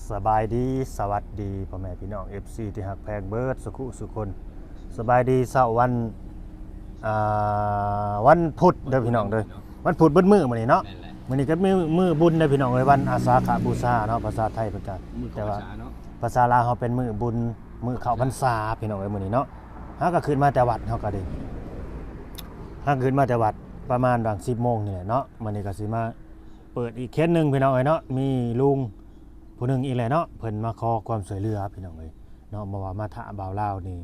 ສະບາຍດີ ສະຫວັດດີພໍ່ແມ່ພີ່ນ້ອງ ເອັຟຊີ ທີ່ຮັກແພງເບິດສຸຂູສຸຄົນ. ສະບາຍດີເຊົ້າວັນ ອ່າ ວັນພຸດເດີພີ່ນ້ອງເດີ. ວັນພຸດເບິດມື້ມື້ນີ້ເນາະ. ແມ່ນແຫຼະ. ມື້ນີ້ກໍມື້ ມື້ບຸນເດີພີ່ນ້ອງເອີຍ ວັນອາສາຂະບູຊາເນາະ ພາສາໄທເພິ່ນກໍ ມື້ເຂົ້າ ແຕ່ວ່າ ພັນສາເນາະ ພາສາລາວເຮົາເປັນມື້ບຸນ ມື້ເຂົ້າພັນສາພີ່ນ້ອງເອີຍ ມື້ນີ້ເນາະ. ເຮົາກໍຂຶ້ນມາແຕ່ວັດ ເຮົາກໍໄດ້ ເຮົາຂຶ້ນມາແຕ່ວັດປະມານຫວ່າງສິບໂມງນີ້ແຫຼະເນາະ. ມື້ນີ້ກໍຊິມາ ເປີດອີກເຄສໜຶ່ງພີ່ນ້ອງເອີຍເນາະ ມີລຸງຜູ້ໜຶ່ງອີກແຫຼະເນາະ ເພິ່ນມາຂໍຄວາມຊ່ວຍເຫຼືອພີ່ນ້ອງເອີຍເນາະ ມາວ່າມາຖ້າບ່າວລາວນີ້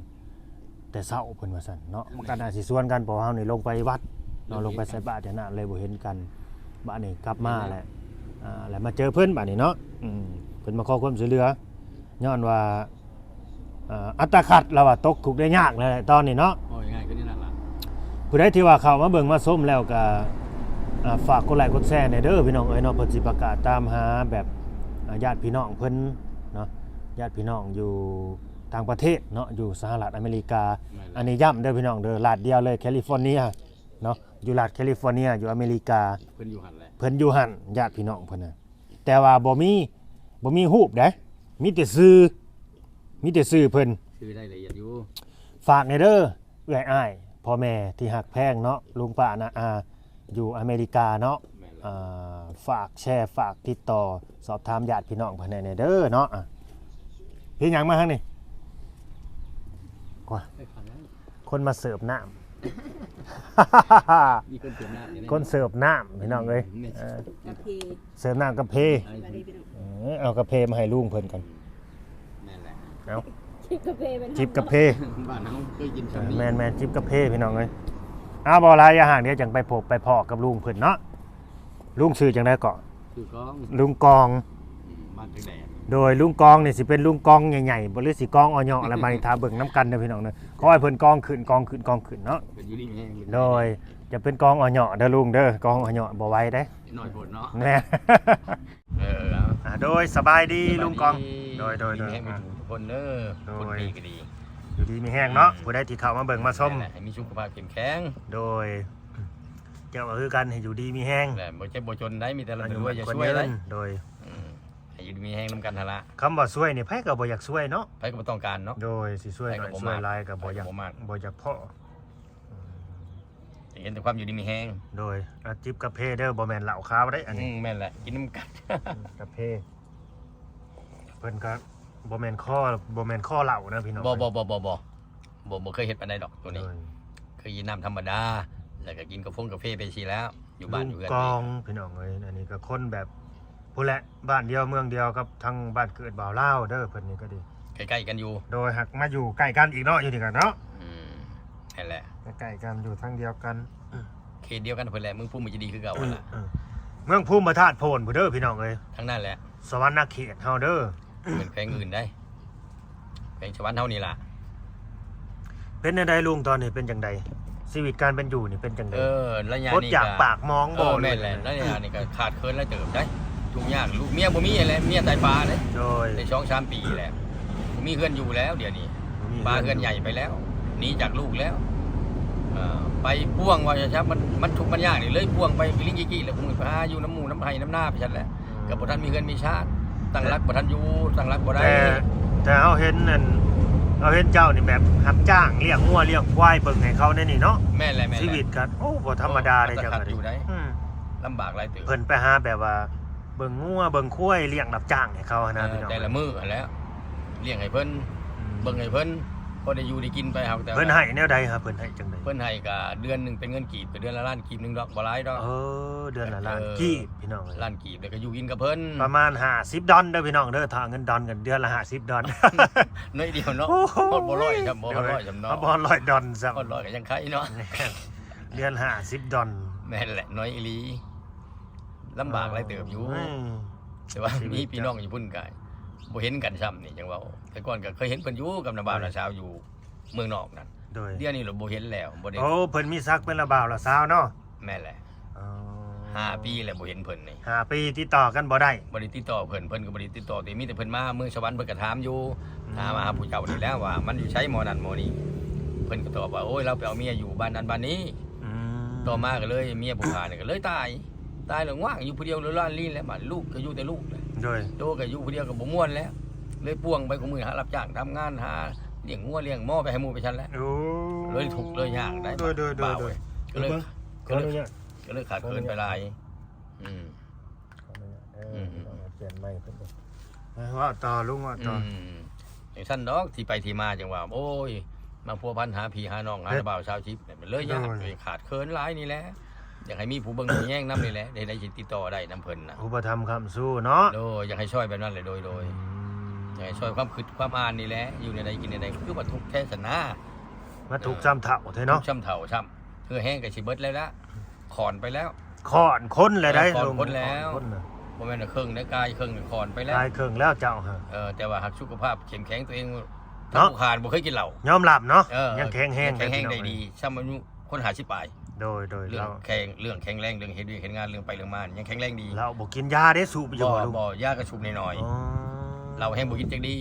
ແຕ່ເຊົ້າ ເພິ່ນວ່າຊັ້ນເນາະ. ມັນກໍໜ້າຊິຊວນກັນ ເພາະວ່າເຮົານີ້ລົງໄປວັດເນາະ ລົງໄປໃສ່ບາດຫັ້ນນະ ເລີຍບໍ່ເຫັນກັນ. ບາດນີ້ກັບມາແຫຼະ ອ່າ ແລ້ວມາເຈີເພິ່ນບາດນີ້ເນາະ. ອືມ ເພິ່ນມາຂໍຄວາມຊ່ວຍເຫຼືອ ຍ້ອນວ່າ ເອີ ອັດຕະຂັດລາວວ່າຕົກທຸກໄດ້ຍາກແລ້ວແຫຼະຕອນນີ້ເນາະ. ເວົ້າງ່າຍໆຄືນີ້ນັ້ນລະ. ຜູ້ໃດທີ່ວ່າເຂົ້າມາເບິ່ງມາຊົມແລ້ວກໍ ອ່າ ຝາກກົດໄລກົດແຊແດ່ເດີພີ່ນ້ອງເອີຍເນາະ. ເພິ່ນຊິປະກາດຕາມຫາແບບ ອ່າ ຍາດພີ່ນ້ອງເພິ່ນເນາະ ຍາດພີ່ນ້ອງຢູ່ຕ່າງປະເທດເນາະ ຢູ່ສະຫະລັດອາເມລິກາ. ແມ່ນແຫຼະ. ອັນນີ້ຢ້ຳເດີພີ່ນ້ອງເດີ ລັດດຽວເລີຍ ແຄລິຟໍເນຍເນາະ ຢູ່ລັດແຄລິຟໍເນຍ ຢູ່ອາເມລິກາ. ເພິ່ນຢູ່ຫັ້ນແຫຼະ ເພິ່ນຢູ່ຫັ້ນ ຍາດພີ່ນ້ອງເພິ່ນນະ. ແຕ່ວ່າບໍ່ມີ ບໍ່ມີຮູບເດ້ ມີແຕ່ຊື່ ມີແຕ່ຊື່ເພິ່ນ. ຊື່ໄດ້ລະອຽດຢູ່. ຝາກແດ່ເດີ ເອື້ອຍອ້າຍ ພໍ່ແມ່ທີ່ຮັກແພງເນາະ ລຸງປ້ານ້າອາ ຢູ່ອາເມລິກາເນາະ. ແມ່ນແຫຼະ. ອ່າ ຝາກແຊ ຝາກຕິດຕໍ່ ສອບຖາມຍາດພີ່ນ້ອງເພິ່ນແດ່ເດີເນາະ. ອ່າ ເຮັດຫຍັງມາທາງນີ້? ໂອ້ຍ ໄປຂາຍ ຄົນມາເສີບນ້ຳ ມີຄົນເສີບນ້ຳຢູ່ໃນ ຄົນເສີບນ້ຳພີ່ນ້ອງເອີຍ. ອືມ ເອີ ກາເຟ ເສີບນ້ຳກາເຟ. ສະບາຍດີພີ່ນ້ອງ. ເອີ ເອົາກາເຟມາໃຫ້ລຸງເພິ່ນກ່ອນ. ແມ່ນແຫຼະ. ເອົາ ຈິບກາເຟເປັນ ຈິບກາເຟ ບ້ານເຮົາເຄີຍກິນຊ່ຳນີ້. ແມ່ນໆ ຈິບກາເຟພີ່ນ້ອງເອີຍ. ເອົາ ບໍ່ຫຼາຍຢ່າຫ່າງ ດຽວຈັ່ງໄປພົບໄປພໍ້ກັບລຸງເພິ່ນເນາະ. ລຸງຊື່ຈັ່ງໃດເກາະ? ຊື່ກອງ ລຸງກອງ. ອືມ ມາຈາກໃດ? ໂດຍ ລຸງກອງນີ້ຊິເປັນລຸງກອງໃຫຍ່ໆ ບໍ່ ຫຼືຊິກອງອອເຍາະ ແລ້ວມານີ້ຖ້າເບິ່ງນຳກັນເດີພີ່ນ້ອງເດີ. ຂໍໃຫ້ເພິ່ນກອງຂຶ້ນ ກອງຂຶ້ນ ກອງຂຶ້ນເນາະ. ເພິ່ນຢູ່ດີມີແຮງ. ໂດຍ ຈະເປັນກອງອອເຍາະເດີລຸງເດີ ກອງອອເຍາະບໍ່ໄຫວເດ້ ນ້ອຍໂພດເນາະ. ແມ່ນ. ເອີ ເອົາ ອ່າ ໂດຍ ສະບາຍດີ ສະບາຍດີລຸງກອງ. ໂດຍໆໆ ດີມີແຮງເບິດທຸກຄົນເດີ. ໂດຍ ຄົນດີກໍດີ ຢູ່ດີມີແຮງເນາະ. ອືມ ຜູ້ໃດທີ່ເຂົ້າມາເບິ່ງມາຊົມ ແມ່ນແຫຼະ ໃຫ້ມີສຸຂະພາບເຂັ້ມແຂງ. ໂດຍ ເຈົ້າກໍຄືກັນ ໃຫ້ຢູ່ດີມີແຮງ ແຫຼະ ບໍ່ເຈັບບໍ່ຈົນໄດ໋ ມີແຕ່ລຳໃຫ້ລວຍ ຢ່າຊ່ວຍໄດ໋. ໂດຍ ອືມ ໃຫ້ຢູ່ດີມີແຮງນຳກັນຫັ້ນລະ. ຄຳວ່າຊ່ວຍນີ້ ໃຜກໍບໍ່ຢາກຊ່ວຍເນາະ ໃຜກໍບໍ່ຕ້ອງການເນາະ. ໂດຍ ຊິຊ່ວຍໜ້ອຍຊ່ວຍຫຼາຍກໍບໍ່ຢາກ ບໍ່ມັກ ບໍ່ຢາກພໍ້. ອືມ ຢາກເຫັນແຕ່ຄວາມຢູ່ດີມີແຮງ. ໂດຍ ອາ ຈິບກາເຟເດີ ບໍ່ແມ່ນເຫຼົ້າຂາວເດ້ອັນນີ້. ອືມ ແມ່ນແຫຼະ ກິນນຳກັນ ອືມ ກາເຟ. ເພິ່ນກໍບໍ່ແມ່ນຄໍ ບໍ່ແມ່ນຄໍເຫຼົ້ານະພີ່ນ້ອງ. ບໍ່ ບໍ່ ບໍ່ ບໍ່ ບໍ່ ບໍ່ ບໍ່ເຄີຍເຮັດປານໃດດອກໂຕນີ້. ໂດຍ ເຄີຍກິນນ້ຳທຳມະດາ ແລ້ວກໍກິນກາຟົງກາເຟໄປຊີ້ແລ້ວ ຢູ່ບ້ານຢູ່ເຮືອນ. ລຸງກອງພີ່ນ້ອງເອີຍ ອັນນີ້ກໍຄົນແບບ ພຸ້ນແຫຼະ ບ້ານດຽວເມືອງດຽວກັບທາງບ້ານເກີດບ່າວລາວເດີ ເພິ່ນນີ້ກໍດີ ໃກ້ໆກັນຢູ່. ໂດຍ ຫາກມາຢູ່ໃກ້ກັນອີກເນາະ ຢູ່ນີ້ກັນເນາະ. ອືມ ນັ້ນແຫຼະ ໃກ້ໆກັນ ຢູ່ທາງດຽວກັນ ເຂດດຽວກັນເພິ່ນແຫຼະ. ເມືອງພູມມັນຈະດີຄືເກົ່າຫັ້ນລະ. ເອີ ເມືອງພູມພະທາດໂພນພຸ້ນເດີພີ່ນ້ອງເອີຍ ທາງນັ້ນແຫຼະ ສະຫວັນນະເຂດເຮົາເດີ. ເປັນແຂວງອື່ນໄດ໋ ແຂວງສະຫວັນເຮົານີ້ລະ. ເປັນແນວໃດລຸງ ຕອນນີ້ເປັນຈັ່ງໃດ? ຊີວິດການເປັນຢູ່ນີ້ເປັນຈັ່ງໃດ? ເອີ ໄລຍະນີ້ ອົດຢາກປາກໝອງບໍ່? ເອີ ແມ່ນແຫຼະ ໄລຍະນີ້ກໍຂາດເຂີນຫຼາຍເຕີບໄດ໋ ທຸກຍາກ ລູກເມຍບໍ່ມີແຫຼະ ເມຍຕາຍປ່າເດ້. ໂດຍ ໄດ້ສອງສາມປີແລ້ວ ບໍ່ມີເຮືອນຢູ່ແລ້ວ ດຽວນີ້ ບໍ່ມີເຮືອນຢູ່ ປາເຮືອນໃຫຍ່ໄປແລ້ວ ໜີຈາກລູກແລ້ວ. ເອີ ໄປປ່ວງວ່າຊະ ມັນ ມັນທຸກມັນຍາກນີ້ ເລີຍປ່ວງໄປກິລິງກິກິແລ້ວ ໄປຫາຢູ່ນຳໝູ່ນຳໄຮ່ນຳນາໄປຊັ້ນແຫຼະ. ອືມ ກໍບໍ່ທັນມີເຮືອນມີຊານ ຕັ້ງຫຼັກບໍ່ທັນຢູ່ ຕັ້ງຫຼັກບໍ່ໄດ້. ແຕ່ ແຕ່ເຮົາເຫັນນັ້ນ ເຮົາເຫັນເຈົ້ານີ້ແບບຮັບຈ້າງລ້ຽງງົວລ້ຽງຄວາຍເບິ່ງໃຫ້ເຂົາແນວນີ້ເນາະ. ແມ່ນແຫຼະ ແມ່ນແຫຼະ ຊີວິດກໍ ໂອ້ ບໍ່ທຳມະດາເດ້ເຈົ້າ. ລຳບາກຫຼາຍເຕີບ ເພິ່ນໄປຫາແບບວ່າເບິ່ງງົວເບິ່ງຄວາຍລ້ຽງຮັບຈ້າງໃຫ້ເຂົາຫັ້ນນະ ເອີ ພີ່ນ້ອງ ແຕ່ລະມື້ຫັ້ນແຫຼະ ລ້ຽງໃຫ້ເພິ່ນ ອືມ ເບິ່ງໃຫ້ເພິ່ນ ພໍໄດ້ຢູ່ໄດ້ກິນໄປ. ເຮົາ ແຕ່ເພິ່ນໃຫ້ແນວໃດຫາ ເພິ່ນໃຫ້ຈັ່ງໃດ? ເພິ່ນໃຫ້ກໍເດືອນໜຶ່ງເປັນເງິນກີບ ກໍເດືອນລະລ້ານກີບໜຶ່ງດອກ ບໍ່ຫຼາຍດອກ. ເອີ ເດືອນລະລ້ານ ເອີ ກີບ ພີ່ນ້ອງເອີຍ ລ້ານກີບ ແລ້ວກໍຢູ່ກິນກັບເພິ່ນ ປະມານຫ້າສິບດອນເດີພີ່ນ້ອງເດີ. ຖ້າເງິນດອນກໍເດືອນລະຫ້າສິບດອນ ໜ້ອຍດຽວເນາະ. ໂອ້ຍ ບໍ່ຮອດຮ້ອຍຊ້ຳ ບໍ່ຮອດຮ້ອຍຊ້ຳເນາະ ບໍ່ຮອດຮ້ອຍດອນຊ້ຳ ຮອດຮ້ອຍກໍຍັງໄຄເນາະ. ແມ່ນ ເດືອນຫ້າສິບດອນ ແມ່ນແຫຼະ ໜ້ອຍອີ່ຫຼີ ລຳບາກຫຼາຍເຕີບຢູ່. ໂອ້ຍ ແຕ່ວ່າ ຊີວິດ ມີພີ່ນ້ອງຢູ່ພຸ້ນກໍບໍ່ເຫັນກັນຊ້ຳນີ້ ຈັ່ງເວົ້າ ແຕ່ກ່ອນກໍເຄີຍເຫັນເພິ່ນຢູ່ກັບນ້າບ່າວ ໂດຍ ນ້າສາວຢູ່ເມືອງນອກນັ້ນ. ໂດຍ ດຽວນີ້ລະບໍ່ເຫັນແລ້ວ ບໍ່ໄດ້. ໂອ້ ເພິ່ນມີສັກເປັນນ້າບ່າວນ້າສາວເນາະ. ແມ່ນແຫຼະ ອໍ ຫ້າປີແລ້ວບໍ່ເຫັນເພິ່ນນີ້ ຫ້າປີຕິດຕໍ່ກັນບໍ່ໄດ້ ບໍ່ໄດ້ຕິດຕໍ່ເພິ່ນ ເພິ່ນກໍບໍ່ໄດ້ຕິດຕໍ່ ແຕ່ມີແຕ່ເພິ່ນມາເມືອງສະຫວັນ ເພິ່ນກໍຖາມຢູ່ ອືມ ຖາມມາຫາຜູ້ເຖົ້ານີ້ແຫຼະວ່າມັນຢູ່ໃສ ໝໍນັ້ນໝໍນີ້ ເພິ່ນກໍຕອບວ່າ ໂອ້ຍ ລາວໄປເອົາເມຍຢູ່ບ້ານນັ້ນບ້ານນີ້. ອືມ ຕໍ່ມາກໍເລີຍເມຍຜູ້ຂ້ານີ້ກໍເລີຍຕາຍ ຕາຍແລ້ວຫວ່າງຢູ່ຜູ້ດຽວ ລະລ້ານລີ້ແຫຼະ ບາດລູກກໍຢູ່ແຕ່ລູກແຫຼະ. ໂດຍ ໂຕກໍຢູ່ຜູ້ດຽວກໍບໍ່ມ່ວນແລ້ວ ເລີຍປ່ວງໄປ ຂອງມື້ຫາຮັບຈ້າງທຳງານ ຫາລ້ຽງງົວລ້ຽງໝໍໄປໃຫ້ໝູ່ໄປຊັ້ນແຫຼະ ໂອ້ ເລີຍທຸກເລີຍຍາກໄດ້ ໂດຍ ໂດຍ ໂດຍ ບ່າວເອີຍ ກໍເລີຍ ຂໍອະນຸຍາດ ກໍເລີຍຂາດເຂີນໄປຫຼາຍ ອືມ ຂອອະອະນຸຍາດເດີ ອືມ ເອົາແກນໄມ້ຂຶ້ນ ເວົ້າຕໍ່ລຸງ ເວົ້າຕໍ່ ອືມ ຈັ່ງຊັ້ນດອກ ທີ່ໄປທີ່ມາຈັ່ງວ່າ ໂອ້ຍ ມາພົວພັນຫາພີ່ຫານ້ອງ ຫາ ເຮັດ ນາບ່າວຊາວສິບ ມັນເລີຍຍາກ ໂດຍ ເລີຍຂາດເຂີນຫຼາຍນີ້ແຫຼະ ຢາກໃຫ້ມີຜູ້ເບິ່ງຜູ້ແຍງນຳນີ້ແຫຼະ ເຮັດໃດຊິຕິດຕໍ່ໄດ້ນຳເພິ່ນນະ ອຸປະຖຳຄ້ຳຊູເນາະ ໂດຍ ຢາກໃຫ້ຊ່ອຍແບບນັ້ນແຫຼະ ໂດຍ ໂດຍ ອືມ ຢາກໃຫ້ຊ່ອຍຄວາມຄິດຄວາມອ່ານນີ້ແຫຼະ ຢູ່ແນວໃດກິນແນວໃດ ຄືວ່າທຸກແທ້ຊັ້ນນາ ມາທຸກ ເອີ ຊ້ຳເຖົ້າແທ້ເນາະ ທຸກຊ້ຳເຖົ້າຊ້ຳ ເຫື່ອແຮງກໍຊິເບິດແລ້ວລະ ຂອນໄປແລ້ວ ຂອນຄົນແລ້ວ ເອີ ໄດ໋ ຂອນຄົນແລ້ວ ຂອນຄົນນະ ບໍ່ແມ່ນວ່າເຄິ່ງໄດ້ ກາຍເຄິ່ງຂອນໄປແລ້ວ ກາຍເຄິ່ງແລ້ວເຈົ້າ ເອີ ແຕ່ວ່າຫາກສຸຂະພາບເຂັ້ມແຂງຕົວເອງ ເນາະ ທັງຜູ້ຂາດບໍ່ເຄີຍກິນເຫຼົ້າ ຍອມຮັບເນາະ ເອີ ຍັງແຂງແຮງ ຍັງແຂງແຮງໄດ້ດີ ສ່ຳອາຍຸຄົນຫ້າສິບປາຍ ໂດຍ ໂດຍ ເລື່ອງແຂງ ເລື່ອງແຂງແຮງ ເລື່ອງເຮັດວຽກເຮັດງານ ເລື່ອງໄປເລື່ອງມາ ຍັງແຂງແຮງດີ ເຫຼົ້າບໍ່ກິນ ຢາເດ້ສູບຢູ່ບໍ່ ບໍ່ ບໍ່ ຢາກໍສູບໜ້ອຍໆ ອໍ ເຫຼົ້າແຮງບໍ່ກິນຈັກດີ້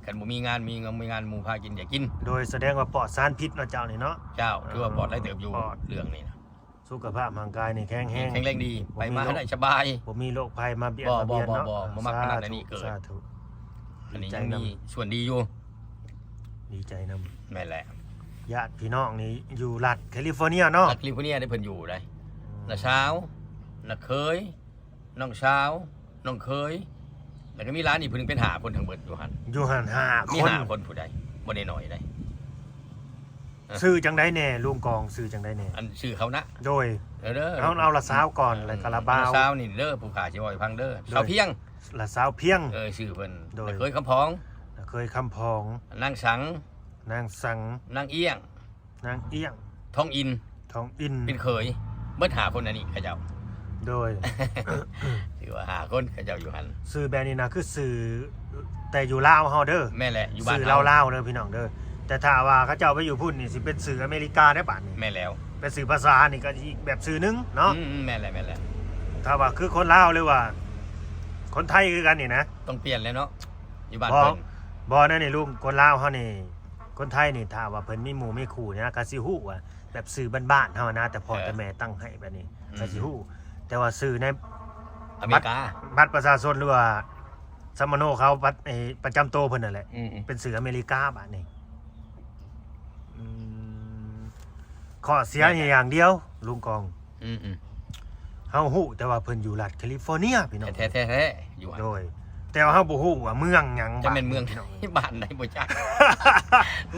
ຄັນບໍ່ມີງານ ມີເງິນ ມີງານ ໝູ່ພາກິນ ຢ່າກິນ ໂດຍ ສະແດງວ່າປອດສານພິດເນາະ ເຈົ້ານີ້ເນາະ ເຈົ້າ ຖືວ່າປອດຫຼາຍເຕີບຢູ່ ປອດ ເລື່ອງນີ້ນະ ສຸຂະພາບຮ່າງກາຍນີ້ແຂງແຮງ ແຂງແຮງດີ ບໍ່ມີໂລກ ໄປມາໄດ້ສະບາຍ ບໍ່ມີໂລກໄພມາບຽດມາບຽນເນາະ ບໍ່ ບໍ່ ບໍ່ ບໍ່ມັກອັນນັ້ນອັນນີ້ເກີດ ສາທຸ ສາທຸ ອັນນີ້ຍັງມີ ດີໃຈນຳ ສ່ວນດີຢູ່ ດີໃຈນຳ ແມ່ນແຫຼະ ຍາດພີ່ນ້ອງນີ້ຢູ່ລັດແຄລິຟໍເນຍເນາະ ລັດແຄລິຟໍເນຍໄດ້ ເພິ່ນຢູ່ໄດ໋ ອືມ ນ້າສາວ ນ້າເຂີຍ ນ້ອງສາວ ນ້ອງເຂີຍ ແລ້ວກໍມີຫຼານອີກຜູ້ໜຶ່ງ ເປັນຫ້າຄົນທັງເບິດຢູ່ຫັ້ນ ຢູ່ຫັ້ນຫ້າຄົນ ມີຫ້າຄົນ ຜູ້ໃດບໍ່ໄດ້ໜ້ອຍໃດ໋ ເອີ ຊື່ຈັ່ງໃດແດ່ ລຸງກອງ ຊື່ຈັ່ງໃດແດ່ ອັນຊື່ເຂົານະ ໂດຍ ເອີ ເອົາ ເອົາລະສາວກ່ອນ ອືມ ແລ້ວກໍລະບ່າວ ລະສາວນີ້ເດີ ຜູ້ຂ້າຊິເວົ້າໃຫ້ຟັງເດີ ໂດຍ ສາວພຽງ ລະສາວພຽງ ເອີ ຊື່ເພິ່ນ ໂດຍ ເຄີຍຄຳພອງ ເຄີຍຄຳພອງ ນາງສັງ ນາງສັງ ນາງອຽງ ນາງອຽງ ທອງອິນ ທອງອິນ ເປັນເຂີຍ ເບິດຫ້າຄົນອັນນີ້ເຂົາເຈົ້າ ໂດຍ ຖືວ່າຫ້າຄົນເຂົາເຈົ້າຢູ່ຫັ້ນ ຊື່ແບບນີ້ນະ ຄືຊື່ແຕ່ຢູ່ລາວເຮົາເດີ ແມ່ນແຫຼະ ຢູ່ບ້ານເຮົາ ຊື່ລາວໆເດີພີ່ນ້ອງເດີ ແຕ່ຖ້າວ່າເຂົາເຈົ້າໄປຢູ່ພຸ້ນນີ້ ຊິເປັນຊື່ອາເມລິກາເດ້ບາດນີ້ ແມ່ນແລ້ວ ເປັນຊື່ພາສານີ້ກໍອີກແບບຊື່ໜຶ່ງເນາະ ອືມ ແມ່ນແຫຼະ ແມ່ນແຫຼະ ຖ້າວ່າຄືຄົນລາວ ຫຼືວ່າຄົນໄທຄືກັນນີ້ນະ ຕ້ອງປ່ຽນແລ້ວເນາະ ຢູ່ບ້ານເພິ່ນ ບໍ່ ບໍ່ ແນວນີ້ລຸງ ຄົນລາວເຮົານີ້ ຄົນໄທນີ້ ຖ້າວ່າເພິ່ນມີໝູ່ມີຄູ່ນີ້ນະ ກໍຊິຮູ້ວ່າແບບຊື່ບ້ານໆເຮົານະ ແຕ່ພໍ່ ເອີ ແຕ່ແມ່ຕັ້ງໃຫ້ແບບນີ້ ອືມ ກໍຊິຮູ້ ແຕ່ວ່າຊື່ໃນ ອາເມລິກາ ບັດ ບັດປະຊາຊົນ ຫຼືວ່າສຳມະໂນເຂົາ ບັດ ເອີ ປະຈຳໂຕເພິ່ນນັ້ນແຫຼະ ອືມໆ ເປັນຊື່ອາເມລິກາບາດນີ້ ອືມ ຂໍ້ເສຍ ແມ່ນແຫຼະ ມີຢ່າງດຽວ ລຸງກອງ ອືມໆ ເຮົາຮູ້ແຕ່ວ່າເພິ່ນຢູ່ລັດແຄລິຟໍເນຍພີ່ນ້ອງ ແທ້ໆ ຢູ່ ໂດຍ ແຕ່ວ່າເຮົາບໍ່ຮູ້ວ່າເມືອງຫຍັງ ຈະແມ່ນເມືອງ ບ້ານໃດ ບໍ່ຈັກ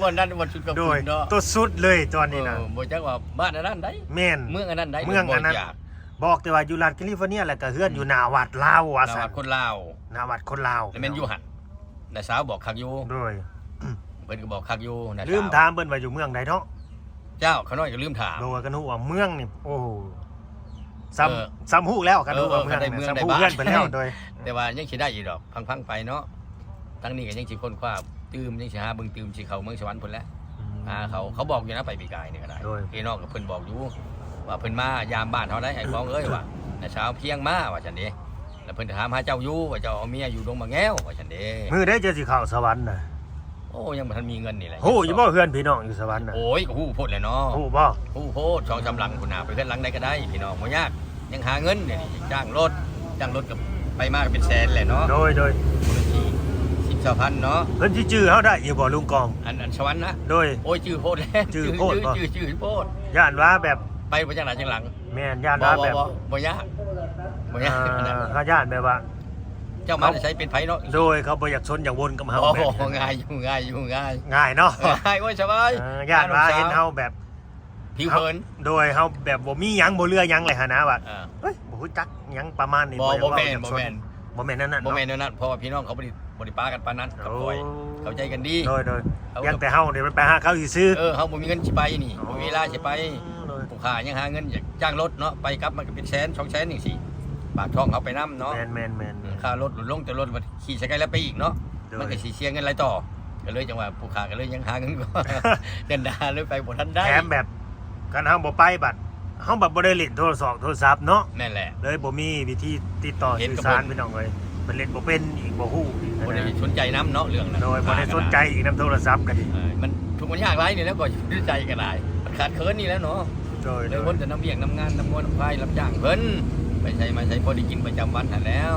ບ່ອນນັ້ນບ່ອນສຸດຂອງ ໂດຍ ເພິ່ນເນາະ ຕົວສຸດເລີຍຕອນນີ້ນະ ເອີ ບໍ່ຈັກວ່າບ້ານອັນນັ້ນໃດ ແມ່ນ ເມືອງອັນນັ້ນໃດ ເມືອງອັນນັ້ນ ບໍ່ຈັກ ບອກແຕ່ວ່າຢູ່ລັດແຄລິຟໍເນຍ ແລ້ວກໍເຮືອນ ອືມ ຢູ່ໜ້າວັດລາວວ່າຊັ້ນ ໜ້າວັດຄົນລາວ ໜ້າວັດຄົນລາວ ແລ້ວແມ່ນຢູ່ຫັ້ນ ນ້າສາວບອກຄັກຢູ່ ໂດຍ ເພິ່ນກໍບອກຄັກຢູ່ ນ້າສາວ ລືມຖາມເພິ່ນວ່າຢູ່ເມືອງໃດເນາະ ເຈົ້າ ຂ້ານ້ອຍກໍລືມຖາມ ໂດຍ ຄັນຮູ້ວ່າເມືອງນີ້ ໂອ້ໂຫ ສ່ຳ ເອີ ສ່ຳຮູ້ແລ້ວ ຄັນຮູ້ວ່າເມືອງ ເອີ ຄັນໄດ້ເມືອງ ສ່ຳຮູ້ ໄດ້ບ້ານ ເຮືອນເພິ່ນແລ້ວ ໂດຍ ແຕ່ວ່າຍັງຊິໄດ້ຢູ່ດອກ ຟັງໆໄປເນາະ ທາງນີ້ກໍຍັງຊິຄົ້ນຄວ້າຕື່ມ ຍັງຊິຫາເບິ່ງຕື່ມ ຊິເຂົ້າເມືອງສະຫວັນພຸ້ນແຫຼະ ອືມ ຫາເຂົາ ເຂົາບອກຢູ່ນະ ໄປປີກາຍນີ້ກໍໄດ້ ໂດຍ ພີ່ນ້ອງກັບເພິ່ນບອກຢູ່ ວ່າເພິ່ນມາຢາມບ້ານເຮົາໄດ໋ ອ້າຍຂອງເອີຍວ່າ ນ້າສາວພຽງມາວ່າຊັ້ນເດ ແລ້ວເພິ່ນກໍຖາມຫາເຈົ້າຢູ່ວ່າເຈົ້າເອົາເມຍຢູ່ດົງໝາກແງວວ່າຊັ້ນເດ ມື້ໃດເຈົ້າຊິເຂົ້າສະຫວັນນະ ໂອ້ ຍັງບໍ່ທັນມີເງິນນີ້ແຫຼະ ຮູ້ຢູ່ບໍ່ເຮືອນພີ່ນ້ອງຢູ່ສະຫວັນນະ ໂອ້ຍ ກໍຮູ້ໂພດແຫຼະເນາະ ຮູ້ບໍ່ ຮູ້ໂພດ ສອງສາມຫຼັງພຸ້ນນະ ໄປເຮືອນຫຼັງໃດກໍໄດ້ພີ່ນ້ອງ ບໍ່ຍາກ ຍັງຫາເງິນດຽວນີ້ ຈ້າງລົດ ຈ້າງລົດກໍໄປມາກໍເປັນແສນແຫຼະເນາະ ໂດຍ ໂດຍ ຄົນລະສີ່ສິບຊາວພັນເນາະ ເພິ່ນຊິຈື່ເຮົາໄດ້ຢູ່ບໍ່ລຸງກອງ ອັນ ອັນສະຫວັນນະ ໂດຍ ໂອ້ຍ ຈື່ໂພດແຫຼະ ຈື່ໂພດ ຈື່ ບໍ່ ຈື່ ຈື່ ຈື່ໂພດ ຢ້ານວ່າແບບ ໄປບໍ່ຈັກໜ້າຈັກຫຼັງ ແມ່ນ ຢ້ານວ່າແບບ ບໍ່ ບໍ່ ບໍ່ ບໍ່ຍາກ ບໍ່ຍາກ ເອີ ເຮົາຢ້ານແບບວ່າ ເຈົ້າມາແຕ່ໃສ ເປັນໃຜເນາະ ໂດຍ ເຂົາບໍ່ຢາກຊົນຢາກວົນກັບເຮົາ ໂອ້ ແບບນີ້ເນາະ ງ່າຍຢູ່ ງ່າຍຢູ່ ງ່າຍ ງ່າຍເນາະ ເອີ ອ້າຍ ໂອ້ຍ ສະບາຍ ເອີ ຢ້ານວ່າເຫັນເຮົາແບບ ຜິວເຜິນ ໂດຍ ເຮົາແບບບໍ່ມີຫຍັງ ບໍ່ເຫຼືອຫຍັງເລີຍຫັ້ນນະ ວ່າ ເອີ ເອີຍ ບໍ່ຮູ້ຈັກຫຍັງປະມານນີ້ ບໍ່ ບໍ່ແມ່ນ ບໍ່ແມ່ນ ບໍ່ແມ່ນແນວນັ້ນ ບໍ່ແມ່ນແນວນັ້ນ ເນາະ ເພາະວ່າພີ່ນ້ອງເຂົາບໍ່ໄດ້ ບໍ່ໄດ້ປາກັນປານນັ້ນກັບຂ້ອຍ ໂອ້ ເຂົ້າໃຈກັນດີ ໂດຍ ໂດຍ ເຮົາ ພຽງແຕ່ເຮົານີ້ໄປຫາເຂົາຊື່ໆ ເອີ ເຮົາບໍ່ມີເງິນຊິໄປນີ້ ໂອ້ ບໍ່ມີເວລາຊິໄປ ໂດຍ ຜູ້ຂ້າຍັງຫາເງິນຢາກຈ້າງລົດເນາະ ໄປກັບມັນກໍເປັນແສນສອງແສນຈັ່ງຊີ້ ປາກທ້ອງເຮົາໄປນຳເນາະ ແມ່ນໆໆ ເອີ ຄ່າລົດລົດລົງ ແຕ່ລົດມັນຂີ່ໃສ່ໄກແລ້ວໄປອີກເນາະ ໂດຍ ມັນກໍຊິເສຍເງິນຫຼາຍຕໍ່ ກໍເລີຍຈັ່ງວ່າຜູ້ຂ້າກໍເລີຍຍັງຫາເງິນກ່ອນ ເດີນດາເລີຍໄປບໍ່ທັນໄດ້ ແຖມແບບ ຄັນເຮົາບໍ່ໄປບັດ ເຮົາບັດບໍ່ໄດ້ຫຼິ້ນໂທລະສອກໂທລະສັບເນາະ ແມ່ນແຫຼະ ເລີຍບໍ່ມີວິທີຕິດຕໍ່ສື່ສານ ພີ່ນ້ອງເອີຍ ເພິ່ນຫຼິ້ນບໍ່ເປັນອີກ ບໍ່ຮູ້ອີກ ບໍ່ໄດ້ສົນໃຈນຳເນາະ ເລື່ອງນັ້ນ ໂດຍ ບໍ່ໄດ້ສົນໃຈອີກນຳໂທລະສັບກໍດີ ເອີ ມັນທຸກມັນຍາກຫຼາຍນີ້ແຫຼະ ກໍຢູ່ໃນໃຈກໍໄດ້ ມັນຂາດເຂີນນີ້ແຫຼະເນາະ ໂດຍ ໂດຍ ເລີຍວົນແຕ່ນຳວຽກນຳງານ ນຳງົວນຳຄວາຍ ຮັບຈ້າງເພິ່ນ ໄປໃສມາໃສ ພໍໄດ້ກິນປະຈຳວັນຫັ້ນແລ້ວ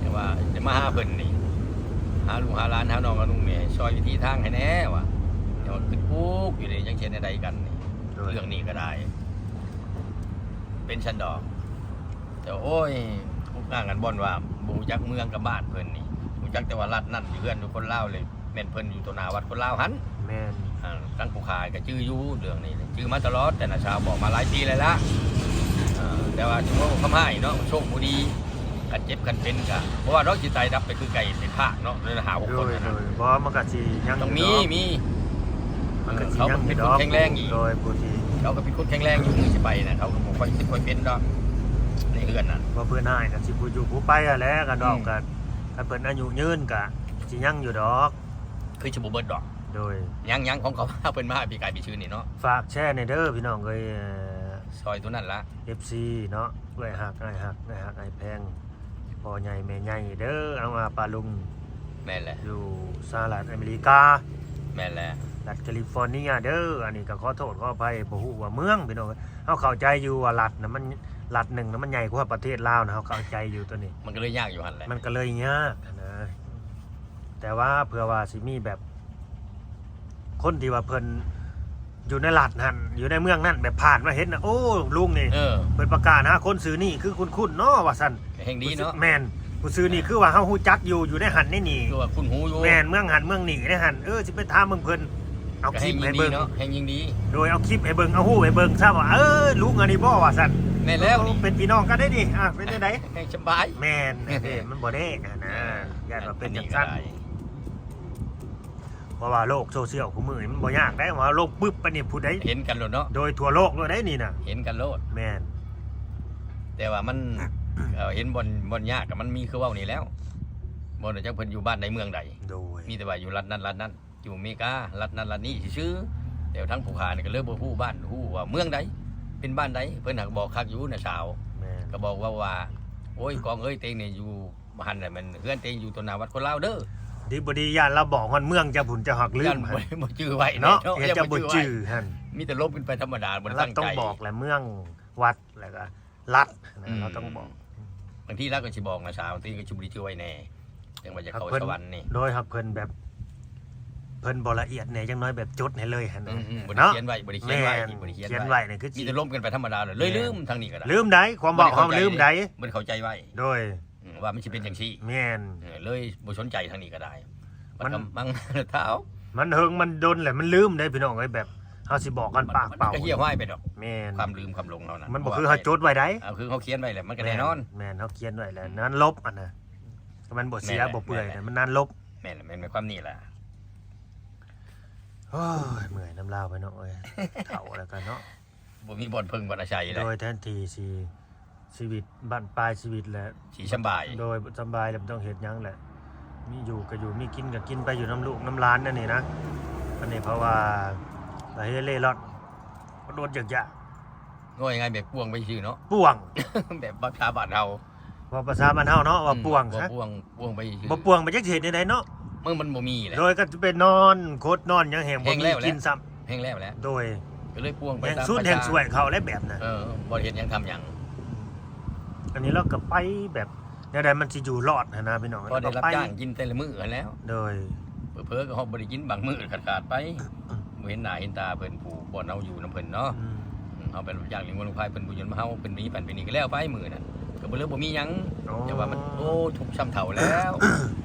ຈັ່ງ ວ່າຈະມາຫາເພິ່ນນີ້ ຫາລູກຫາຫຼານ ຫານ້ອງຫານຸ່ງນີ້ ໃຫ້ຊ່ອຍວິທີທາງໃຫ້ແດ່ວ່າ ແຕ່ວ່າຄິດປຸກຢູ່ນີ້ ຈັກຊິເຮັດແນວໃດກັນນີ້ ໂດຍ ເລື່ອງນີ້ກໍໄດ້ ເປັນຊັ້ນດອກ. ແຕ່ໂອ້ຍ ອຸກອາງກັນບ່ອນວ່າບໍ່ຮູ້ຈັກເມືອງກັບບ້ານເພິ່ນນີ້ ຮູ້ຈັກແຕ່ວ່າລັດນັ້ນຢູ່ເຮືອນຢູ່ຄົນລາວເລີຍ ແມ່ນເພິ່ນຢູ່ຕໍ່ໜ້າວັດຄົນລາວຫັ້ນ. ແມ່ນ ອ່າ ທາງຜູ້ຂ້າກໍຈື່ຢູ່ເລື່ອງນີ້ ຈື່ມາຕະຫຼອດ ແຕ່ນ້າສາວບອກມາຫຼາຍປີແລ້ວລະ. ອ່າ ແຕ່ວ່າຖືວ່າຄວາມຮ້າຍເນາະ ໂຊກບໍ່ດີ ຄັນເຈັບຄັນເປັນກະບໍ່ວ່າດອກ ຊິຕາຍດັບໄປຄືໄກ່ເປັນພາກເນາະ ເລີຍຫ້າຫົກຄົນຫັ້ນນະ. ໂດຍ ບໍ່ ມັນກະຊິຍັງ ຕ້ອງມີ ມີ ມັນກະຊິຍັງຢູ່ດອກ ເຂົາກໍເປັນຄົນແຂງແຮງອີກ ໂດຍ ຜູ້ທີ່ ເຂົາກໍເປັນຄົນແຂງແຮງຢູ່ ມື້ຊິໄປນະ ເຂົາກໍບໍ່ຄ່ອຍເຈັບຄ່ອຍເປັນດອກ ໃນເຮືອນນະ ວ່າເພິ່ນຮ້າຍກໍຊິຜູ້ຢູ່ຜູ້ໄປຫັ້ນແຫຼະ ກະດອກ ອືມ ກະ ຖ້າເພິ່ນອາຍຸຍືນກະຊິຍັງຢູ່ດອກ ຄືຊິບໍ່ເບິດດອກ. ໂດຍ ຍັງໆ ຂອງເຂົາ ເພິ່ນມາປີກາຍປີຊືນນີ້ເນາະ. ຝາກແຊແດ່ເດີພີ່ນ້ອງເອີຍ ຊ່ອຍຕົວນັ້ນລະ ເອັຟຊີເນາະ ເອື້ອຍຮັກ ອ້າຍຮັກ ເອື້ອຍຮັກ ອ້າຍແພງ ພໍ່ໃຫຍ່ແມ່ໃຫຍ່ເດີ ອາວາປາລຸງ ແມ່ນແຫຼະ ຢູ່ສະຫະລັດອາເມລິກາ ແມ່ນແຫຼະ ລັດຄາລິຟໍເນຍເດີ. ອັນນີ້ກໍຂໍໂທດຂໍອະໄພ ບໍ່ຮູ້ວ່າເມືອງ ພີ່ນ້ອງເອີຍ ເຮົາເຂົ້າໃຈຢູ່ວ່າລັດນະ ມັນ ລັດໜຶ່ງນະ ມັນໃຫຍ່ກວ່າປະເທດລາວນະ ເຮົາເຂົ້າໃຈຢູ່ຕົວນີ້ ມັນກໍເລີຍຍາກຢູ່ຫັ້ນແຫຼະ ມັນກໍເລີຍຍາກຫັ້ນນະ. ແຕ່ວ່າເພື່ອວ່າຊິມີແບບ ຄົນທີ່ວ່າເພິ່ນຢູ່ໃນລັດຫັ້ນ ຢູ່ໃນເມືອງນັ້ນ ແບບຜ່ານມາເຫັນນະ ໂອ້ ລຸງນີ້ ເອີ ເພິ່ນປະກາດຫາຄົນຊື່ນີ້ຄືຄຸ້ນໆເນາະ ວ່າຊັ້ນ ແຮ່ງດີເນາະ. ແມ່ນ ຜູ້ຊື່ນີ້ ເອີ ຄືວ່າເຮົາຮູ້ຈັກຢູ່ ຢູ່ໃນຫັ້ນໃນນີ້ ຄືວ່າຄຸ້ນຫູຢູ່ ແມ່ນ ເມືອງຫັ້ນເມືອງນີ້ໃນຫັ້ນ ເອີ ຊິໄປຖາມເບິ່ງເພິ່ນ ເອົາຄລິບໃຫ້ເບິ່ງ ກໍແຮ່ງຍິ່ງດີເນາະ ແຮ່ງຍິ່ງດີ. ໂດຍ ເອົາຄລິບໃຫ້ເບິ່ງ ເອົາຮູບໃຫ້ເບິ່ງຊະວ່າ ເອີ ລຸງອັນນີ້ບໍ່ ວ່າຊັ້ນ. ແມ່ນແລ້ວ ເປັນພີ່ນ້ອງກັນໄດ໋ນີ້ ອ່າ ເປັນຈັ່ງໃດ ແຮ່ງສະບາຍ. ແມ່ນ ເອີ ມັນບໍ່ແນ່ຫັ້ນນະ ເອີ ຢ້ານວ່າເປັນຈັ່ງຊັ້ນ ເພາະວ່າໂລກໂຊຊຽວຄູ່ມື້ນີ້ມັນບໍ່ຍາກໃດ໋ ວ່າລົງປຶບໄປນີ້ຜູ້ໃດເຫັນກັນໂລດເນາະ. ໂດຍ ທົ່ວໂລກໂລດໃດ໋ນີ້ນະ ເຫັນກັນໂລດ. ແມ່ນ ແຕ່ວ່າມັນ ເອີ ເຫັນບ່ອນ ບ່ອນຍາກກໍມັນມີຄືເວົ້ານີ້ແລ້ວ ບໍ່ຮູ້ຈັກເພິ່ນຢູ່ບ້ານໃດເມືອງໃດ. ໂດຍ ມີແຕ່ວ່າຢູ່ລັດນັ້ນລັດນັ້ນ ຢູ່ອາເມລິກາ ລັດນັ້ນລັດນີ້ຊື່ໆ. ແຕ່ທາງຜູ້ຂ້ານີ້ກໍເລີຍບໍ່ຮູ້ບ້ານ ຮູ້ວ່າເມືອງໃດ ເປັນບ້ານໃດ ເພິ່ນຫາກບອກຄັກຢູ່ ນ້າສາວ. ແມ່ນ ກໍບອກວ່າ ວ່າ ໂອ້ຍ ກອງເອີຍ ເຕັງນີ້ຢູ່ ບໍ່ທັນແຫຼະ ແມ່ນເຮືອນເຕັງຢູ່ຕໍ່ໜ້າວັດຄົນລາວເດີ. ດີບໍ່ດີຢ້ານລາວບອກຮອດເມືອງ ເຈົ້າພຸ້ນເຈົ້າຫາກລືມ ຢ້ານບໍ່ ບໍ່ຈື່ໄວ້ເນາະ ເນາະ ຢ້ານເຈົ້າບໍ່ຈື່ຫັ້ນ ມີແຕ່ລົມຂຶ້ນໄປທຳມະດາ ບໍ່ໄດ້ຕັ້ງໃຈ. ລາວຕ້ອງບອກແຫຼະ ເມືອງ ວັດ ແລ້ວກໍລັດ ອືມ ລາວຕ້ອງບອກ. ບາງທີລາວກໍຊິບອກນະສາວ ບາງທີກໍຊິບໍ່ໄດ້ຈື່ໄວ້ແດ່ ຈັ່ງວ່າຈະເຂົ້າສະຫວັນນີ້. ໂດຍ ຫາກເພິ່ນແບບ ເພິ່ນບໍ່ລະອຽດແດ່ ຢ່າງໜ້ອຍແບບຈົດໃຫ້ເລີຍຫັ້ນນະ. ອືມໆ ບໍ່ໄດ້ຂຽນໄວ້ ບໍ່ໄດ້ຂຽນໄວ້ ບໍ່ໄດ້ຂຽນໄວ້ ມີແຕ່ລົມກັນໄປທຳມະດາ ເລີຍລືມ. ທາງນີ້ກໍໄດ້ ລືມໄດ໋ ຄວາມເວົ້າເຮົາລືມໄດ໋ ບໍ່ໄດ້ເຂົ້າໃຈໄວ້. ໂດຍ ອືມ ວ່າມັນຊິເປັນຈັ່ງຊີ້. ແມ່ນ ເອີ ເລີຍບໍ່ສົນໃຈທາງນີ້ກໍໄດ້. ມັນ ມັນ ມັນເຖິງມັນດົນແຫຼະ ມັນລືມໄດ໋ພີ່ນ້ອງເອີຍ ແບບເຮົາຊິບອກກັນປາກເປົ່າ ມັນກໍເຫ່ຽຫາຍໄປດອກ. ແມ່ນ ຄວາມລືມຄວາມຫຼົງເຮົານະ ມັນບໍ່ຄືເຮົາຈົດໄວ້ໄດ໋. ເອີ ຄືເຮົາຂຽນໄໄວ້ແຫຼະ ມັນກໍແນ່ນອນ. ແມ່ນ ເຮົາຂຽນໄວ້ແລ້ວ ອືມ ນັ້ນລົບອັນນະ ມັນບໍ່ເສຍ ແມ່ນແຫຼະ ບໍ່ເປື່ອຍ ແມ່ນແຫຼະ ມັນນັ້ນລົບ. ແມ່ນແຫຼະ ແມ່ນ ແມ່ນຄວາມນີ້ແຫຼະ. ໂອ້ຍ ເມື່ອຍນຳລາວໄປເນາະ ເອີຍ ເຖົ້າແລ້ວກັນເນາະ ບໍ່ມີບ່ອນເພິ່ງບ່ອນອາໄສແລ້ວ. ໂດຍ ແທນທີ່ຊິ ຊີວິດບັ້ນປາຍຊີວິດແຫຼະ ຊິສຳບາຍ. ໂດຍ ສຳບາຍແລ້ວ ບໍ່ຕ້ອງເຮັດຫຍັງແຫຼະ ມີຢູ່ກໍຢູ່ ມີກິນກໍກິນໄປ ຢູ່ນຳລູກນຳຫຼານນັ້ນນີ້ນະ. ອັນນີ້ເພາະວ່າລະເຮເລ່ລ່ອນ ອດໆຢາກໆ ເວົ້າງ່າຍໆແບບປ່ວງໄປຊື່ເນາະ ປ່ວງ ແບບພາສາບ້ານເຮົາ ເວົ້າພາສາບ້ານເຮົາເນາະ ວ່າ ອືມ ປ່ວງຊະ ວ່າປ່ວງ ປ່ວງໄປຊື່ ບໍ່ປ່ວງໄປຈັກຊິເຮັດແນວໃດເນາະ ມັນ ມັນບໍ່ມີແຫຼະ. ໂດຍ ກໍຈະໄປນອນຄົດນອນຫຍັງແຮງບໍ່ມີກິນຊ້ຳ ແຮງແລ້ວແຫຼະ. ໂດຍ ກໍເລີຍປ່ວງໄປຕາມພາສາ ແຮງສຸດແຮງສວຍເຂົາແລ້ວແບບນັ້ນ. ເອີ ບໍ່ໄດ້ເຮັດຫຍັງທຳຫຍັງ. ອັນນີ້ລາວກໍໄປແບບແນວໃດມັນຊິຢູ່ລອດຫັ້ນນະພີ່ນ້ອງ ພໍໄດ້ຮັບຈ້າງກິນແຕ່ລະມື້ຫັ້ນແຫຼ້ວ. ໂດຍ ເຜີໆກໍຮອດບໍ່ໄດ້ກິນບາງມື້ຂາດໆໄປ ບໍ່ເຫັນໜ້າເຫັນຕາເພິ່ນ ຜູ້ບ່ອນເຮົາຢູ່ນຳເພິ່ນເນາະ. ອືມ ອືມ ເຮົາໄປຮັບຈ້າງລ້ຽງງົວລ້ຽງຄວາຍ ເພິ່ນບໍ່ຢາກມາເຮົາ ເພິ່ນມີປັນເປັນນີ້ກໍແລ້ວໄປມື້ນັ້ນ ກໍບໍ່ເລີຍບໍ່ມີຫຍັງ. ອໍ ແຕ່ວ່າມັນ ໂອ້ ທຸກຊຳເຖົ້າແລ້ວ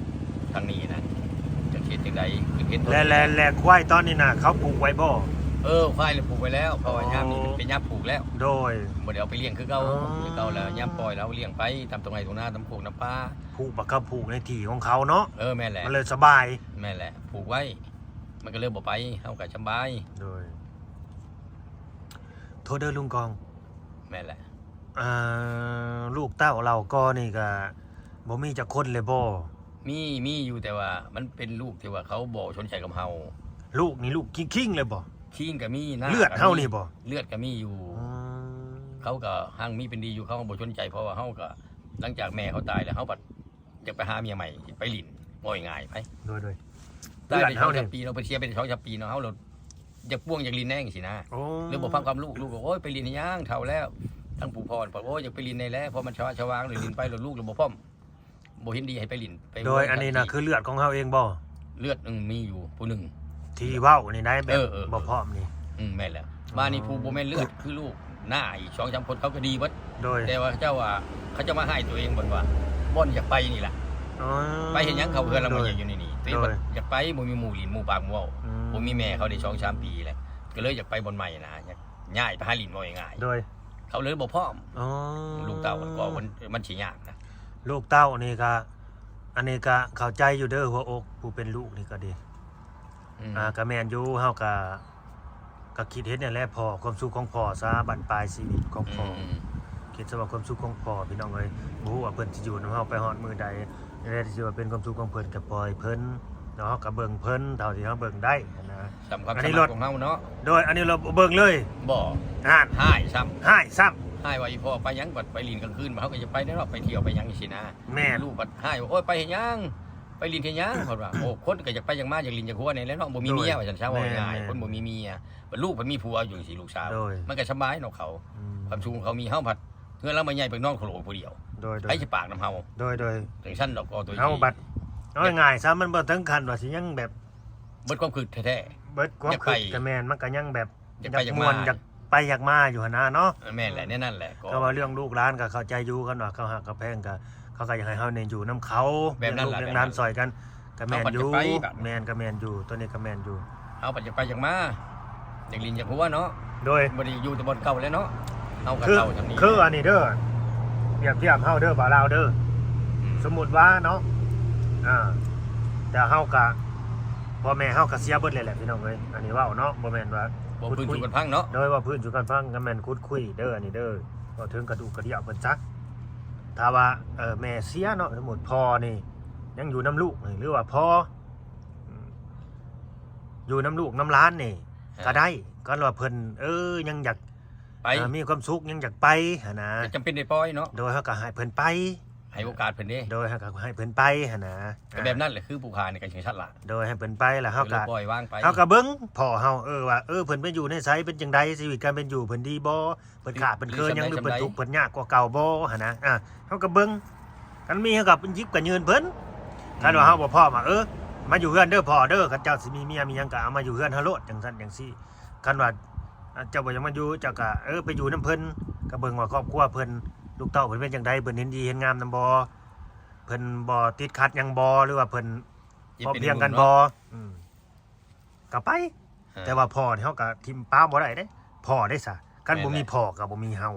ທາງນີ້ນະ ຈັກເຮັດຈັ່ງໃດ ຄືເຫັນ ແລະ ແລະ ແລະຄວາຍຕອນນີ້ນະ ເຂົາຜູກໄວ້ບໍ່? ເອີ ຄວາຍລະຜູກໄວ້ແລ້ວ ເພາະວ່າ ອໍ ຍາມນີ້ເປັນຍາມຜູກແລ້ວ. ໂດຍ ບໍ່ໄດ້ເອົາໄປລ້ຽງຄືເກົ່າ ອໍ ຄືເກົ່າແລ້ວ ຍາມປ່ອຍລະເອົາລ້ຽງໄປຕາມທົ່ງໄຮ່ທົ່ງນາ ຕາມໂຄກນຳປ່າ. ຜູກ ບັດເຂົາຜູກໃນທີ່ຂອງເຂົາເນາະ. ເອີ ແມ່ນແຫຼະ ມັນເລີຍສະບາຍ. ແມ່ນແຫຼະ ຜູກໄວ້ ມັນກໍເລີຍບໍ່ໄປ ເຮົາກໍສະບາຍ. ໂດຍ ໂທດເດີລຸງກອງ. ແມ່ນແຫຼະ. ອ່າ ລູກເຕົ້າເຫຼົ່າກໍນີ້ກໍບໍ່ມີຈັກຄົນເລີຍບໍ່? ມີ ມີຢູ່ ແຕ່ວ່າມັນເປັນລູກທີ່ວ່າເຂົາບໍ່ສົນໃຈກັບເຮົາ. ລູກນີ້ລູກຄິງໆເລີຍບໍ່? ຄິງກໍມີ ເລືອດເຮົານີ້ບໍ່? ເລືອດກໍມີຢູ່. ອໍ ເຂົາກໍຮັ່ງມີເປັນດີຢູ່ ເຂົາບໍ່ສົນໃຈ ເພາະວ່າເຮົາກໍ ຫຼັງຈາກແມ່ເຂົາຕາຍແລ້ວ ເຮົາບັດ ຢາກໄປຫາເມຍໃໝ່ ໄປຫຼິ້ນ ເວົ້າງ່າຍໆໄປ. ໂດຍ ໂດຍ ຕາຍໄດ້ສອງສາມປີເນາະ ເພິ່ນເສຍໄປໄດ້ສອງສາມປີເນາະ ເຮົາໂລດຢາກປ່ວງຢາກຫຼິ້ນແດ່ຈັ່ງຊີ້ນະ. ໂອ້ ເລີຍບໍ່ຟັງຄຳລູກ ລູກກໍ ໂອ້ຍ ໄປຫຼິ້ນເຮັດຫຍັງ ເຖົ້າແລ້ວ. ທາງຜູ້ພໍ່ກໍ ໂອ້ຍ ຢາກໄປຫຼິ້ນແດ່ແຫຼະ ເພາະມັນສະຫວາດສະຫວ່າງ ໄດ້ຫຼິ້ນໄປໂລດ ລູກໂລດບໍ່ພ້ອມ. ບໍ່ເຫັນດີໃຫ້ໄປຫຼິ້ນໄປ ໂດຍ ອັນນີ້ນະ ຄືເລືອດຂອງເຮົາເອງບໍ່? ເລືອດ ອືມ ມີຢູ່ຜູ້ໜຶ່ງ ທີ່ເວົ້ານີ້ໄດ໋ ແບບ ເອີ ເອີ ບໍ່ພ້ອມນີ້ ອືມ ແມ່ນແລ້ວ. ອໍ ບາດນີ້ຜູ້ບໍ່ແມ່ນເລືອດຄືລູກນ້າອີກສອງສາມຄົນ ເຂົາກໍດີເບິດ ໂດຍ ແຕ່ວ່າເຂົາເຈົ້າວ່າ ເຂົາເຈົ້າມາຮ້າຍຕົວເອງເພິ່ນວ່າ ບ່ອນຢາກໄປນີ້ລະ ອໍ ໄປເຮັດຫຍັງ ເຂົ້າເຮືອນລະ ໂດຍ ມາຢູ່ນີ້ ໂດຍ ຢາກໄປບໍ່ມີໝູ່ຫຼິ້ນໝູ່ປາກໝູ່ເວົ້າ ອືມ ບໍ່ມີແມ່ເຂົາໄດ້ສອງສາມປີແລ້ວ ກໍເລີຍຢາກໄປບ່ອນໃໝ່ນະ ຢາກຍ້າຍໄປຫາຫຼິ້ນ ເວົ້າງ່າຍໆ ໂດຍ ເຂົາເລີຍບໍ່ພ້ອມ ອໍ ລູກເຕົ້າກໍມັນ ມັນຊິຍາກນະ ລູກເຕົ້ານີ້ກໍ ອັນນີ້ກໍເຂົ້າໃຈຢູ່ເດີ ຫົວອົກຜູ້ເປັນລູກນີ້ກໍດີ ອືມ ອ່າ ກໍແມ່ນຢູ່ ເຮົາກໍ ກໍຄິດເຫັນນັ້ນແຫຼະ ພໍ່ ຄວາມສຸກຂອງພໍ່ຊະ ບັ້ນປາຍຊີວິດຂອງພໍ່ ອືມ ຄິດຊະວ່າຄວາມສຸກຂອງພໍ່ ພີ່ນ້ອງເອີຍ ບໍ່ຮູ້ວ່າເພິ່ນຊິຢູ່ນຳເຮົາໄປຮອດມື້ໃດ ແລະ ຊິວ່າເປັນຄວາມສຸກຂອງເພິ່ນກໍປ່ອຍເພິ່ນເນາະ ເຮົາກໍເບິ່ງເພິ່ນເທົ່າທີ່ເຮົາເບິ່ງໄດ້ຫັ້ນນະ ຕາມຄວາມສາມາດຂອງເຮົາເນາະ ໂດຍ ອັນນີ້ລະບໍ່ເບິ່ງເລີຍ ບໍ່ ນັ້ນ ຮ້າຍຊ້ຳ ຮ້າຍຊ້ຳ ຮ້າຍວ່າອີ່ພໍ່ໄປຫຍັງ ບັດໄປຫຼິ້ນກາງຄືນ ເຮົາກໍຈະໄປແດ່ເນາະ ໄປທ່ຽວໄປຫຍັງຊີ້ນະ ແມ່ນ ລູກບັດຮ້າຍວ່າ ໂອ້ຍ ໄປເຮັດຫຍັງ ໄປຫຼິ້ນເຮັດຫຍັງ ເພິ່ນວ່າ ໂອ້ ຄົນກໍຢາກໄປຢາກມາ ຢາກຫຼິ້ນຢາກຫົວແດ່ແຫຼະເນາະ ບໍ່ມີເມຍ ໂດຍ ວ່າຊັ້ນຊະ ເວົ້າງ່າຍໆ ແມ່ນໆ ຄົນບໍ່ມີເມຍ ບັດລູກເພິ່ນມີຜົວຢູ່ຈັ່ງຊີ້ ລູກສາວ ໂດຍ ມັນກໍສະບາຍເນາະເຂົາ ອືມ ຄວາມສຸກຂອງເຂົາມີ ເຮົາພັດເຮືອນຫຼັງໃໝ່ໃຫຍ່ ໄປນອນໂຄໂລຜູ້ດຽວ ໂດຍໆ ໃຜຊິປາກນຳເຮົາ ໂດຍໆ ຈັ່ງຊັ້ນດອກກໍຕົວ ເຮົາບັດ ເອົາງ່າຍໆຊະ ມັນບໍ່ເຖິງຂັ້ນວ່າຊິຍັງແບບ ເບິດຄວາມຄຶດແທ້ໆ ເບິດຄວາມຄຶດ ຢາກໄປ ກໍແມ່ນ ມັນກໍຍັງແບບ ຢາກໄປຢາກມາ ຢາກໄປຢາກມາຢູ່ຫັ້ນນະເນາະ ເອີ ແມ່ນແຫຼະ ແນວນັ້ນແຫຼະ ກໍ ກໍວ່າເລື່ອງລູກຫຼານກໍເຂົ້າໃຈຢູ່ ຄັນວ່າເຂົາຮັກເຂົາແພງກໍ ເຂົາກໍຢາກໃຫ້ເຮົານີ້ຢູ່ນຳເຂົາ ແບບນັ້ນແຫຼະ ລ້ຽງລູກລ້ຽງຫຼານຊ່ອຍກັນ ກໍແມ່ນຢູ່ ເຮົາກໍຢາກໄປ ແມ່ນ ກໍແມ່ນຢູ່ ຕົວນີ້ກໍແມ່ນຢູ່ ເຮົາກໍຢາກໄປຢາກມາ ຢາກຫຼິ້ນຢາກຫົວເນາະ ໂດຍ ບໍ່ໄດ້ຢູ່ແຕ່ບ່ອນເກົ່າແລ້ວເນາະ ເຮົາກໍເຖົ້າຊ່ຳນີ້ ຄືອັນນີ້ເດີ ປຽບທຽບເຮົາເດີ ບ່າວລາວເດີ ອືມ ສົມມຸດວ່າເນາະ ອ່າ ແຕ່ເຮົາກໍ ພໍ່ແມ່ເຮົາກໍເສຍເບິດເລີຍແຫຼະ ພີ່ນ້ອງເອີຍ ອັນນີ້ເວົ້າເນາະ ບໍ່ແມ່ນວ່າ ເວົ້າພື້ນສູ່ກັນຟັງເນາະ ໂດຍ ເວົ້າພື້ນສູ່ກັນຟັງ ກໍແມ່ນຂຸດຄຸຍເດີ ອັນນີ້ເດີ ເວົ້າເຖິງກະດູກກະດຽວເພິ່ນຊະ ຖ້າວ່າ ເອີ ແມ່ເສຍເນາະ ສົມມຸດພໍ່ນີ້ຍັງຢູ່ນຳລູກນີ້ ຫຼືວ່າພໍ່ ອືມ ຢູ່ນຳລູກນຳຫຼານນີ້ ເອີ ກໍໄດ້ ຄັນວ່າເພິ່ນ ເອີ ຍັງຢາກ ໄປ ເອີ ມີຄວາມສຸກ ຍັງຢາກໄປຫັ້ນນະ ກໍຈຳເປັນໄດ້ປ່ອຍເນາະ ໂດຍ ເຮົາກໍໃຫ້ເພິ່ນໄປ ໃຫ້ໂອກາດເພິ່ນເດ້ ໂດຍ ເຮົາກໍໃຫ້ເພິ່ນໄປຫັ້ນນະ ກໍແບບນັ້ນແຫຼະ ຄືຜູ້ຂ້ານີ້ກໍຈັ່ງຊັ້ນລະ ໂດຍ ໃຫ້ເພິ່ນໄປ ແລ້ວເຮົາກໍ ກໍເລີຍປ່ອຍວາງໄປ ເຮົາກໍເບິ່ງພໍ່ເຮົາ ເອີ ວ່າ ເອີ ເພິ່ນໄປຢູ່ໃນໃສ ເປັນຈັ່ງໃດ ຊີວິດການເປັນຢູ່ເພິ່ນດີບໍ່ ເພິ່ນຂາດເພິ່ນເຂີນຫຍັງ ຫຼືເພິ່ນທຸກເພິ່ນຍາກກວ່າເກົ່າບໍ່ຫັ້ນນະ ອ່າ ເຮົາກໍເບິ່ງ ຄັນມີເຮົາກໍຍິບກໍຍື່ນເພິ່ນ ອືມ ຄັນວ່າເຮົາບໍ່ພ້ອມວ່າ ເອີ ມາຢູ່ເຮືອນເດີພໍ່ເດີ ຄັນເຈົ້າຊິມີເມຍມີຫຍັງກໍເອົາມາຢູ່ເຮືອນເຮົາໂລດ ຈັ່ງຊັ້ນຈັ່ງຊີ້ ຄັນວ່າ ອ່າ ເຈົ້າບໍ່ຢາກມາຢູ່ ເຈົ້າກໍ ເອີ ໄປຢູ່ນຳເພິ່ນ ກໍເບິ່ງວ່າຄອບຄົວເພິ່ນ ລູກເຕົ້າເພິ່ນເປັນຈັ່ງໃດ ເພິ່ນເຫັນດີເຫັນງາມນຳບໍ່ ເພິ່ນບໍ່ຕິດຂັດຫຍັງບໍ່ ຫຼືວ່າເພິ່ນ ເປັນ ພໍ້ພຽງກັນບໍ່ ເນາະ ອືມ ກໍໄປ ເອີ ແຕ່ວ່າພໍ່ນີ້ເຮົາກໍຖິ້ມປະບໍ່ໄດ້ເດ້ ພໍ່ເດ້ຊະ ຄັນບໍ່ມີ ແມ່ນແຫຼະ ພໍ່ກໍບໍ່ມີເຮົາ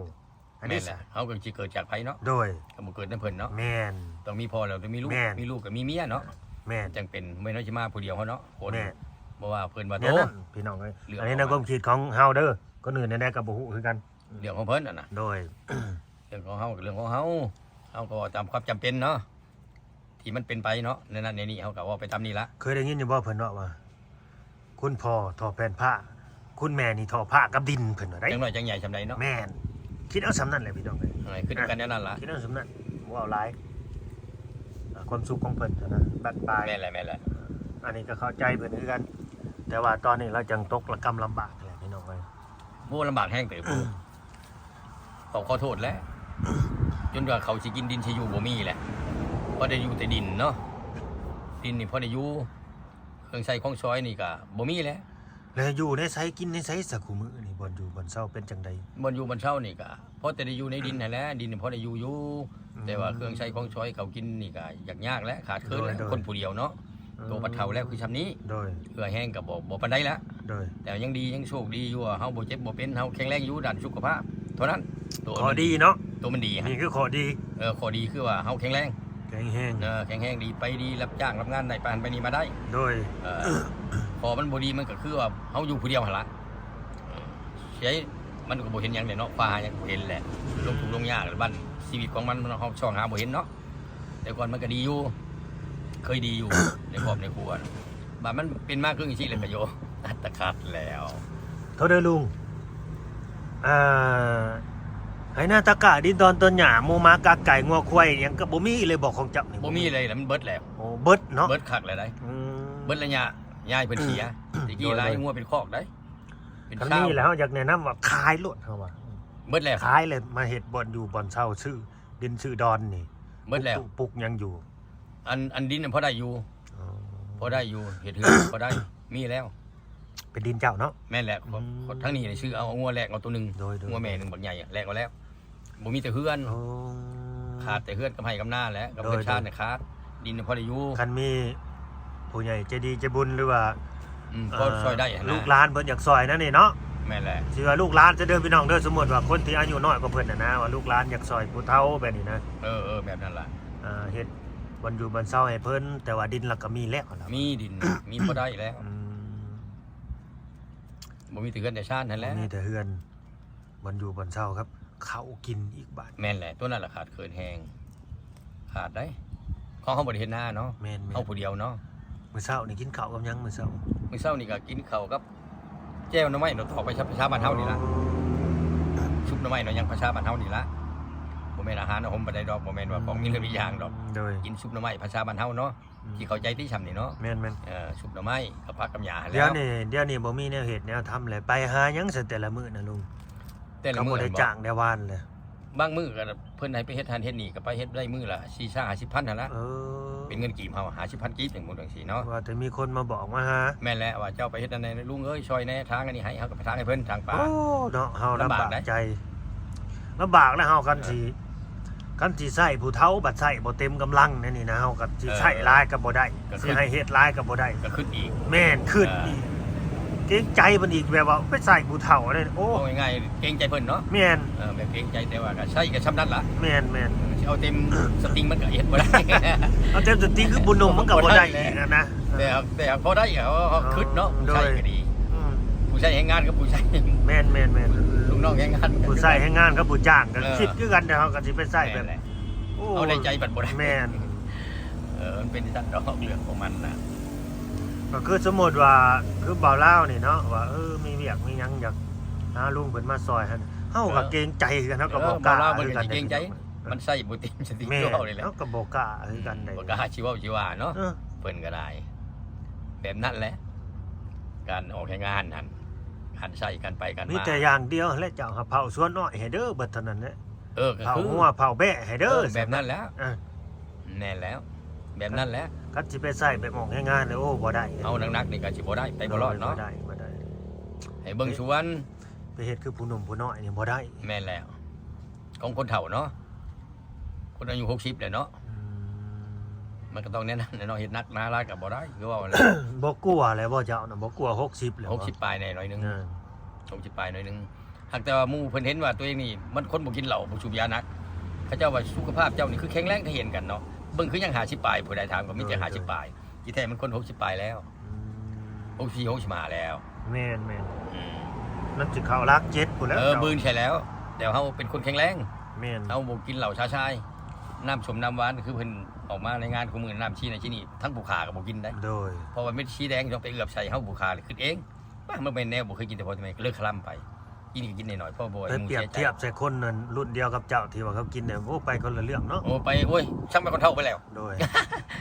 ອັນນີ້ ແມ່ນແຫຼະ ຊະ ເຮົາກໍຊິເກີດຈາກໃຜເນາະ ໂດຍ ກໍບໍ່ເກີດນຳເພິ່ນເນາະ ແມ່ນ ຕ້ອງມີພໍ່ແລ້ວຕ້ອງມີລູກ ແມ່ນ ມີລູກກໍມີເມຍເນາະ ແມ່ນ ຈັ່ງເປັນ ແມ່ນເຮົາຊິມາຜູ້ດຽວເຮົາເນາະ ຄົນ ແມ່ນ ບໍ່ວ່າເພິ່ນວ່າ ແນວນັ້ນ ໂຕ ພີ່ນ້ອງເອີຍ ເລື່ອງ ອັນນີ້ໃນຄວາມຄິດຂອງເຮົາເດີ ຄົນອື່ນແນວໃດກໍບໍ່ຮູ້ຄືກັນ ເລື່ອງຂອງເພິ່ນຫັ້ນນະ ໂດຍ ເລື່ອງຂອງເຮົາກໍເລື່ອງຂອງເຮົາ ເຮົາກໍເວົ້າຕາມຄວາມຈຳເປັນເນາະ ທີ່ມັນເປັນໄປເນາະ ໃນນັ້ນໃນນີ້ ເຮົາກໍເວົ້າໄປຕາມນີ້ລະ ເຄີຍໄດ້ຍິນຢູ່ບໍ່ເພິ່ນເວົ້າວ່າ ຄຸນພໍ່ທໍ່ແຜ່ນຟ້າ ຄຸນແມ່ນີ້ທໍ່ຟ້າກັບດິນ ເພິ່ນວ່າໄດ໋ ຈັກໜ້ອຍຈັກໃຫຍ່ຊ່ຳໃດເນາະ ແມ່ນ ຄິດເອົາຊ່ຳນັ້ນແຫຼະພີ່ນ້ອງເອີຍ ເອີ ຄິດນຳກັນແນວນັ້ນລະ ຄິດເອົາຊ່ຳນັ້ນ ເວົ້າຫຼາຍ ອ່າ ຄວາມສຸກຂອງເພິ່ນຫັ້ນນະ ບັ້ນປາຍ ແມ່ນແຫຼະ ແມ່ນແຫຼະ ອັນນີ້ກໍເຂົ້າໃຈເພິ່ນຄືກັນ ແຕ່ວ່າຕອນນີ້ລາວຈັ່ງຕົກລະກຳລຳບາກແຫຼະພີ່ນ້ອງເອີຍ ໂອ້ ລຳບາກແຮງເຕີບ ເຂົາຂໍໂທດແຫຼະ ຈົນວ່າເຂົາຊິກິນດິນຊິຢູ່ບໍ່ມີແຫຼະ ພໍໄດ້ຢູ່ແຕ່ດິນເນາະ ດິນນີ້ພໍໄດ້ຢູ່ ເຄື່ອງໃຊ້ຂອງສອຍນີ້ກໍບໍ່ມີແຫຼະ ແລ້ວຢູ່ໃນໃສກິນໃນໃສຊະ ຄູ່ມື້ນີ້ ບ່ອນຢູ່ບ່ອນເຊົາເປັນຈັ່ງໃດ? ບ່ອນຢູ່ບ່ອນເຊົານີ້ກໍພໍແຕ່ໄດ້ຢູ່ໃນດິນຫັ້ນແຫຼະ ດິນນີ້ພໍໄດ້ຢູ່ຢູ່ ອືມ ແຕ່ວ່າເຄື່ອງໃຊ້ຂອງສອຍເຂົ້າກິນນີ້ກໍຍາກໆແຫຼະ ຂາດເຂີນແຫຼະ ໂດຍໆ ຄົນຜູ້ດຽວເນາະ ອືມ ໂຕບັດເຖົ້າແລ້ວຄືຊ່ຳນີ້ ໂດຍ ເຫື່ອແຮງກໍບໍ່ ບໍ່ປານໃດລະ ໂດຍ ແຕ່ຍັງດີຍັງໂຊກດີຢູ່ວ່າເຮົາບໍ່ເຈັບບໍ່ເປັນ ເຮົາແຂງແຮງຢູ່ດ້ານສຸຂະພາບເທົ່ານັ້ນ ໂຕ ຂໍ້ດີເນາະ ໂຕມັນດີ ນີ້ຄືຂໍ້ດີ ເອີ ຂໍ້ດີຄືວ່າເຮົາແຂງແຮງ ແຂງແຮງ ເອີ ແຂງແຮງດີ ໄປດີ ຮັບຈ້າງຮັບງານໄດ້ ໄປຫັ້ນໄປນີ້ມາໄດ້ ໂດຍ ເອີ ຂໍ້ມັນບໍ່ດີ ມັນກໍຄືວ່າເຮົາຢູ່ຜູ້ດຽວຫັ້ນລະ ເອີ ໃສມັນກໍບໍ່ເຫັນຫຍັງແຫຼະເນາະ ຄວ້າຫາຫຍັງກໍບໍ່ເຫັນແຫຼະ ລົງທຸກລົງຍາກ ບັ້ນຊີວິດຂອງມັນ ເຮົາຊອກຫາບໍ່ເຫັນເນາະ ແຕ່ກ່ອນມັນກໍດີຢູ່ ເຄີຍດີຢູ່ ໃນຄອບໃນຄົວ ບາດມັນເປັນມາຄືຈັ່ງຊີ້ແລ້ວກໍໂຍ ອັດຕະຂັດແລ້ວ ໂທດເດີລຸງ ອ່າ ໄຮ່ນາຕາກ້າ ດິນດອນ ຕອນຫຍ້າ ໝູໝາກາໄກ່ ງົວຄວາຍຫຍັງກໍບໍ່ມີເລີຍບໍ່ຂອງເຈົ້ານີ້? ບໍ່ມີເລີຍລະ ມັນເບິດແລ້ວ ໂອ້ ເບິດເນາະ ເບິດຄັກແລ້ວໄດ໋ ອືມ ເບິດລະຍະຍ້າຍເພິ່ນເສຍ ອືມ ແຕ່ກີ້ຫຼາຍງົວເປັນຄອກໄດ໋ ເປັນຊາວ ຄັນມີແລ້ວເຮົາຢາກແນະນຳວ່າຂາຍໂລດ ເຮົາວ່າ ເບິດແລ້ວ ຂາຍເລີຍ ມາເຮັດບ່ອນຢູ່ບ່ອນເຊົາ ຊື້ດິນຊື້ດອນນີ້ ເບິດແລ້ວ ປຸກຫຍັງຢູ່ ອັນ ອັນດິນນັ້ນພໍໄດ້ຢູ່ ອໍ ພໍໄດ້ຢູ່ ເຮັດເຮືອນພໍໄດ້ ມີແລ້ວ ເປັນດິນເຈົ້າເນາະ? ແມ່ນແຫຼະ ອືມ ທາງນີ້ນີ້ຊື້ເອົາ ເອົາງົວແລກເອົາໂຕໜຶ່ງ ໂດຍໆ ງົວແມ່ໜຶ່ງບັກໃຫຍ່ແລກເອົາແລ້ວ ບໍ່ມີແຕ່ເຮືອນ ໂອ້ ຂາດແຕ່ເຮືອນກັບໄຮ່ກັບນາແຫຼະ ກັບ ໂດຍໆ ເຮືອນຊານນີ້ຂາດ ດິນພໍໄດ້ຢູ່ ຄັນມີຜູ້ໃຫຍ່ໃຈດີໃຈບຸນ ຫຼືວ່າ ອືມ ພໍຊ່ອຍໄດ້ຫັ້ນນະ ລູກຫຼານເພິ່ນຢາກຊ່ອຍນັ້ນນີ້ເນາະ ແມ່ນແຫຼະ ຊິວ່າລູກຫຼານຊະເດີ້ພີ່ນ້ອງເດີ້ ສົມມຸດວ່າຄົນທີ່ອາຍຸນ້ອຍກວ່າເພິ່ນຫັ້ນນະ ວ່າລູກຫຼານຢາກຊ່ອຍຜູ້ເຖົ້າແບບນີ້ນະ ເອີໆ ແບບນັ້ນລະ ອ່າ ເຮັດບ່ອນຢູ່ບ່ອນເຊົາໃຫ້ເພິ່ນ ແຕ່ວ່າດິນລະກໍມີແລ້ວຫັ້ນລະ ມີດິນ ມີພໍໄດ້ແລ້ວ ອືມ ບໍ່ມີແຕ່ເຮືອນແຕ່ຊານຫັ້ນແຫຼະ ບໍ່ມີແຕ່ເຮືອນ ບ່ອນຢູ່ບ່ອນເຊົາກັບເຂົ້າກິນອີກບາດ ແມ່ນແຫຼະ ໂຕນັ້ນລະຂາດເຂີນແຮງ ຂາດໄດ໋ ຂອງເຮົາບໍ່ໄດ້ເຮັດນາເນາະ ແມ່ນໆ ເຮົາຜູ້ດຽວເນາະ ມື້ເຊົ້ານີ້ກິນເຂົ້າກັບຫຍັງມື້ເຊົ້າ? ມື້ເຊົ້ານີ້ກໍກິນເຂົ້າກັບແຈ່ວໜໍ່ໄມ້ເນາະ ຕອກໄປ ພາສາບ້ານເຮົານີ້ລະ ຊຸບໜໍ່ໄມ້ເນາະ ຫຍັງພາສາບ້ານເຮົານີ້ລະ ບໍ່ແມ່ນອາຫານອາຫົມປານໃດດອກ ບໍ່ແມ່ນວ່າຂອງມີເລື່ອງມີຢ່າງດອກ ໂດຍ ກິນຊຸບໜໍ່ໄມ້ພາສາບ້ານເຮົາເນາະ ອືມ ທີ່ເຂົ້າໃຈຕິຊ່ຳນີ້ເນາະ ແມ່ນໆ ເອີ ຊຸບໜໍ່ໄມ້ກັບຜັກກັບຫຍ້າຫັ້ນແຫຼະ ດຽວນີ້ ດຽວນີ້ບໍ່ມີແນວເຮັດແນວທຳແລ້ວ ໄປຫາຫຍັງຊັ້ນແຕ່ລະມື້ນະລຸງ? ແຕ່ລະມື້ ເຂົາບໍ່ໄດ້ຈ້າງໄດ້ວານເລີຍ ບາງມື້ກໍເພິ່ນໃຫ້ໄປເຮັດຫັ້ນເຮັດນີ້ ກໍໄປເຮັດໄດ້ມື້ລະສີ່ສິບຫ້າສິບພັນຫັ້ນລະ ເອີ ເປັນເງິນກີບເຮົາຫ້າສິບພັນກີບ ຈັ່ງໝົດຈັ່ງຊີ້ເນາະ ວ່າແຕ່ມີຄົນມາບອກມາຫາ ແມ່ນແຫຼະ ວ່າເຈົ້າໄປເຮັດອັນໃດລຸງເອີຍ ຊ່ອຍແດ່ ຖາງອັນນີ້ໃຫ້ ເຮົາກໍໄປຖາງໃຫ້ເພິ່ນ ຖາງປາ ໂອ້ ເນາະ ເຮົາລຳບາກໃຈ ລຳບາກແລ້ວເຮົາ ຄັນຊິ ເອີ ຄັນຊິໃຊ້ຜູ້ເຖົ້າ ບັດໃຊ້ບໍ່ເຕັມກຳລັງແນວນີ້ນະ ເຮົາກໍຊິ ເອີ ໃຊ້ຫຼາຍກໍບໍ່ໄດ້ ກໍ ຊິໃຫ້ເຮັດຫຼາຍກໍບໍ່ໄດ້ ກໍຄຶດອີກ ແມ່ນ ຄຶດ ເອີ ອີກ ເກງໃຈເພິ່ນອີກ ແບບວ່າໄປໃຊ້ຜູ້ເຖົ້າເດ້ ໂອ້ ເວົ້າງ່າຍໆ ເກງໃຈເພິ່ນເນາະ ແມ່ນ ເອີ ແບບເກງໃຈ ແຕ່ວ່າກໍໃຊ້ກໍຊ່ຳນັ້ນລະ ແມ່ນໆ ເອີ ຊິເອົາເຕັມສະຕິງມັນກໍເຮັດບໍ່ໄດ້ ເອົາເຕັມສະຕິງຄືຜູ້ໜຸ່ມມັນກໍບໍ່ໄດ້ອີກຫັ້ນນະ ແຕ່ ແຕ່ພໍໄດ້ ເຮົາ ເຮົາຄຶດເນາະ ຜູ້ຊາຍກໍດີ ອືມ ຜູ້ໃຊ້ແຮງງານກັບຜູ້ໃຊ້ ແມ່ນໆໆ ລູກນ້ອງແຮງງານ ຜູ້ໃຊ້ແຮງງານກັບຜູ້ຈ້າງກໍ ເອີ ຄິດຄືກັນ ແຕ່ເຮົາກໍຊິໄປໃຊ້ແບບ ແມ່ນແຫຼະ ໂອ້ ເອົາໃນໃຈບັດບໍ່ໄດ້ ແມ່ນ ເອີ ມັນເປັນຈັ່ງຊັ້ນດອກ ເລື່ອງຂອງມັນນະ ກໍຄືສົມມຸດວ່າ ຄືບ່າວລາວນີ້ເນາະ ວ່າ ເອີ ມີວຽກມີຫຍັງຢາກຫາລຸງເພິ່ນມາຊ່ອຍຫັ້ນ ເຮົາກໍ ເອີ ເກງໃຈຄືກັນ ເຮົາກໍ ເອີ ບໍ່ກ້າ ບ່າວລາວເພິ່ນກໍຊິເກງໃຈ ຄືກັນ ມັນໃຊ້ບໍ່ເຕັມສະຕິ ແມ່ນ ເຮົານີ້ແຫຼະ ເຮົາກໍບໍ່ກ້າຄືກັນ ອືມ ເດ້ ບໍ່ກ້າຊິເວົ້າຊິວ່າເນາະ ເອີ ເພິ່ນກໍໄດ້ ແບບນັ້ນແຫຼະ ການອອກແຮງງານຫັ້ນ ການໃຊ້ ການໄປການມາ ມີແຕ່ຢ່າງດຽວຫັ້ນແຫຼະ ເຈົ້າຫາເຝົ້າສວນອ້ອຍໃຫ້ເດີ ເບິດເທົ່ານັ້ນແຫຼະ ເອີ ກໍຄື ເຝົ້າງົວເຝົ້າແບ້ໃຫ້ເດີ ເອີ ແບບນັ້ນແຫຼະ ເອີ ແມ່ນແລ້ວ ແບບນັ້ນແຫຼະ ຄັນຊິໄປໃຊ້ແບບອອກແຮງງານ ໂອ້ ບໍ່ໄດ້ ເອົາໜັກໆນີ້ກໍຊິບໍ່ໄດ້ ໄປບໍ່ລອດເນາະ ບໍ່ໄດ້ ບໍ່ໄດ້ ໃຫ້ເບິ່ງສວນ ໄປເຮັດຄືຜູ້ໜຸ່ມຜູ້ນ້ອຍນີ້ບໍ່ໄດ້ ແມ່ນແລ້ວ ຂອງຄົນເຖົ້າເນາະ ຄົນອາຍຸຫົກສິບແລ້ວເນາະ ອືມ ມັນກໍຕ້ອງແນວນັ້ນແຫຼະເນາະ ເຮັດໜັກໜາຫຼາຍກໍບໍ່ໄດ້ ຄືເວົ້າແຫຼະ ບໍ່ກົວແລ້ວບໍ່ເຈົ້ານະ ບໍ່ກົວຫົກສິບແລ້ວບໍ່? ຫົກສິບປາຍແດ່ໜ້ອຍໜຶ່ງ ເອີ ຫົກສິບປາຍໜ້ອຍໜຶ່ງ ຫາກແຕ່ວ່າໝູ່ເພິ່ນເຫັນວ່າຕົວເອງນີ້ ມັນຄົນບໍ່ກິນເຫຼົ້າ ບໍ່ສູບຢາໜັກ ເຂົາເຈົ້າວ່າສຸຂະພາບເຈົ້ານີ້ຄືແຂງແລງ ເຂົາເຫັນກັນເນາະ ເບິ່ງຄືຍັງຫ້າສິບປາຍ ຜູ້ໃດຖາມກໍມີແຕ່ຫ້າສິບປາຍ ທີ່ແທ້ມັນຄົນຫົກສິບປາຍແລ້ວ ອືມ ຫົກສິບສີ່ ຫົກສິບຫ້າແລ້ວ ແມ່ນໆ ອືມ ມັນຊິເຂົ້າຫຼັກເຈັດພຸ້ນແລ້ວ ເອີ ເຈົ້າ ບືນໃສ່ແລ້ວ ແຕ່ເຮົາເປັນຄົນແຂງແລງ ແມ່ນ ເຮົາບໍ່ກິນເຫຼົ້າຊາຊາຍ ນ້ຳສົ້ມນ້ຳຫວານ ຄືເພິ່ນອອກມາໃນງານຂອງມື້ ນ້ຳຊີ້ນັ້ນຊີ້ນີ້ ທັງຜູ້ຂ້າກໍບໍ່ກິນໄດ໋ ໂດຍ ເພາະວ່າເມັດສີແດງຕ້ອງໄປເອືອບໃສ່ ເຮົາຜູ້ຂ້າຂຶ້ນເອງ ປະ ມັນແມ່ນແນວບໍ່ເຄີຍກິນແຕ່ພໍ່ແຕ່ແມ່ ກໍເລີຍຄະລຳໄປ ກິນກໍກິນໜ້ອຍໆ ພໍບໍ່ໃຫ້ໝູ່ເສຍໃຈ ໄປປຽບທຽບໃສ່ຄົນນັ້ນລຸ້ນດຽວກັບເຈົ້າ ທີ່ວ່າເຂົາກິນແລ້ວ ໂອ້ ໄປຄົນລະເລື່ອງເນາະ ໂອ້ ໄປ ໂອ້ຍ ຊ່າງໄປຄົນເຖົ້າໄປແລ້ວ ໂດຍ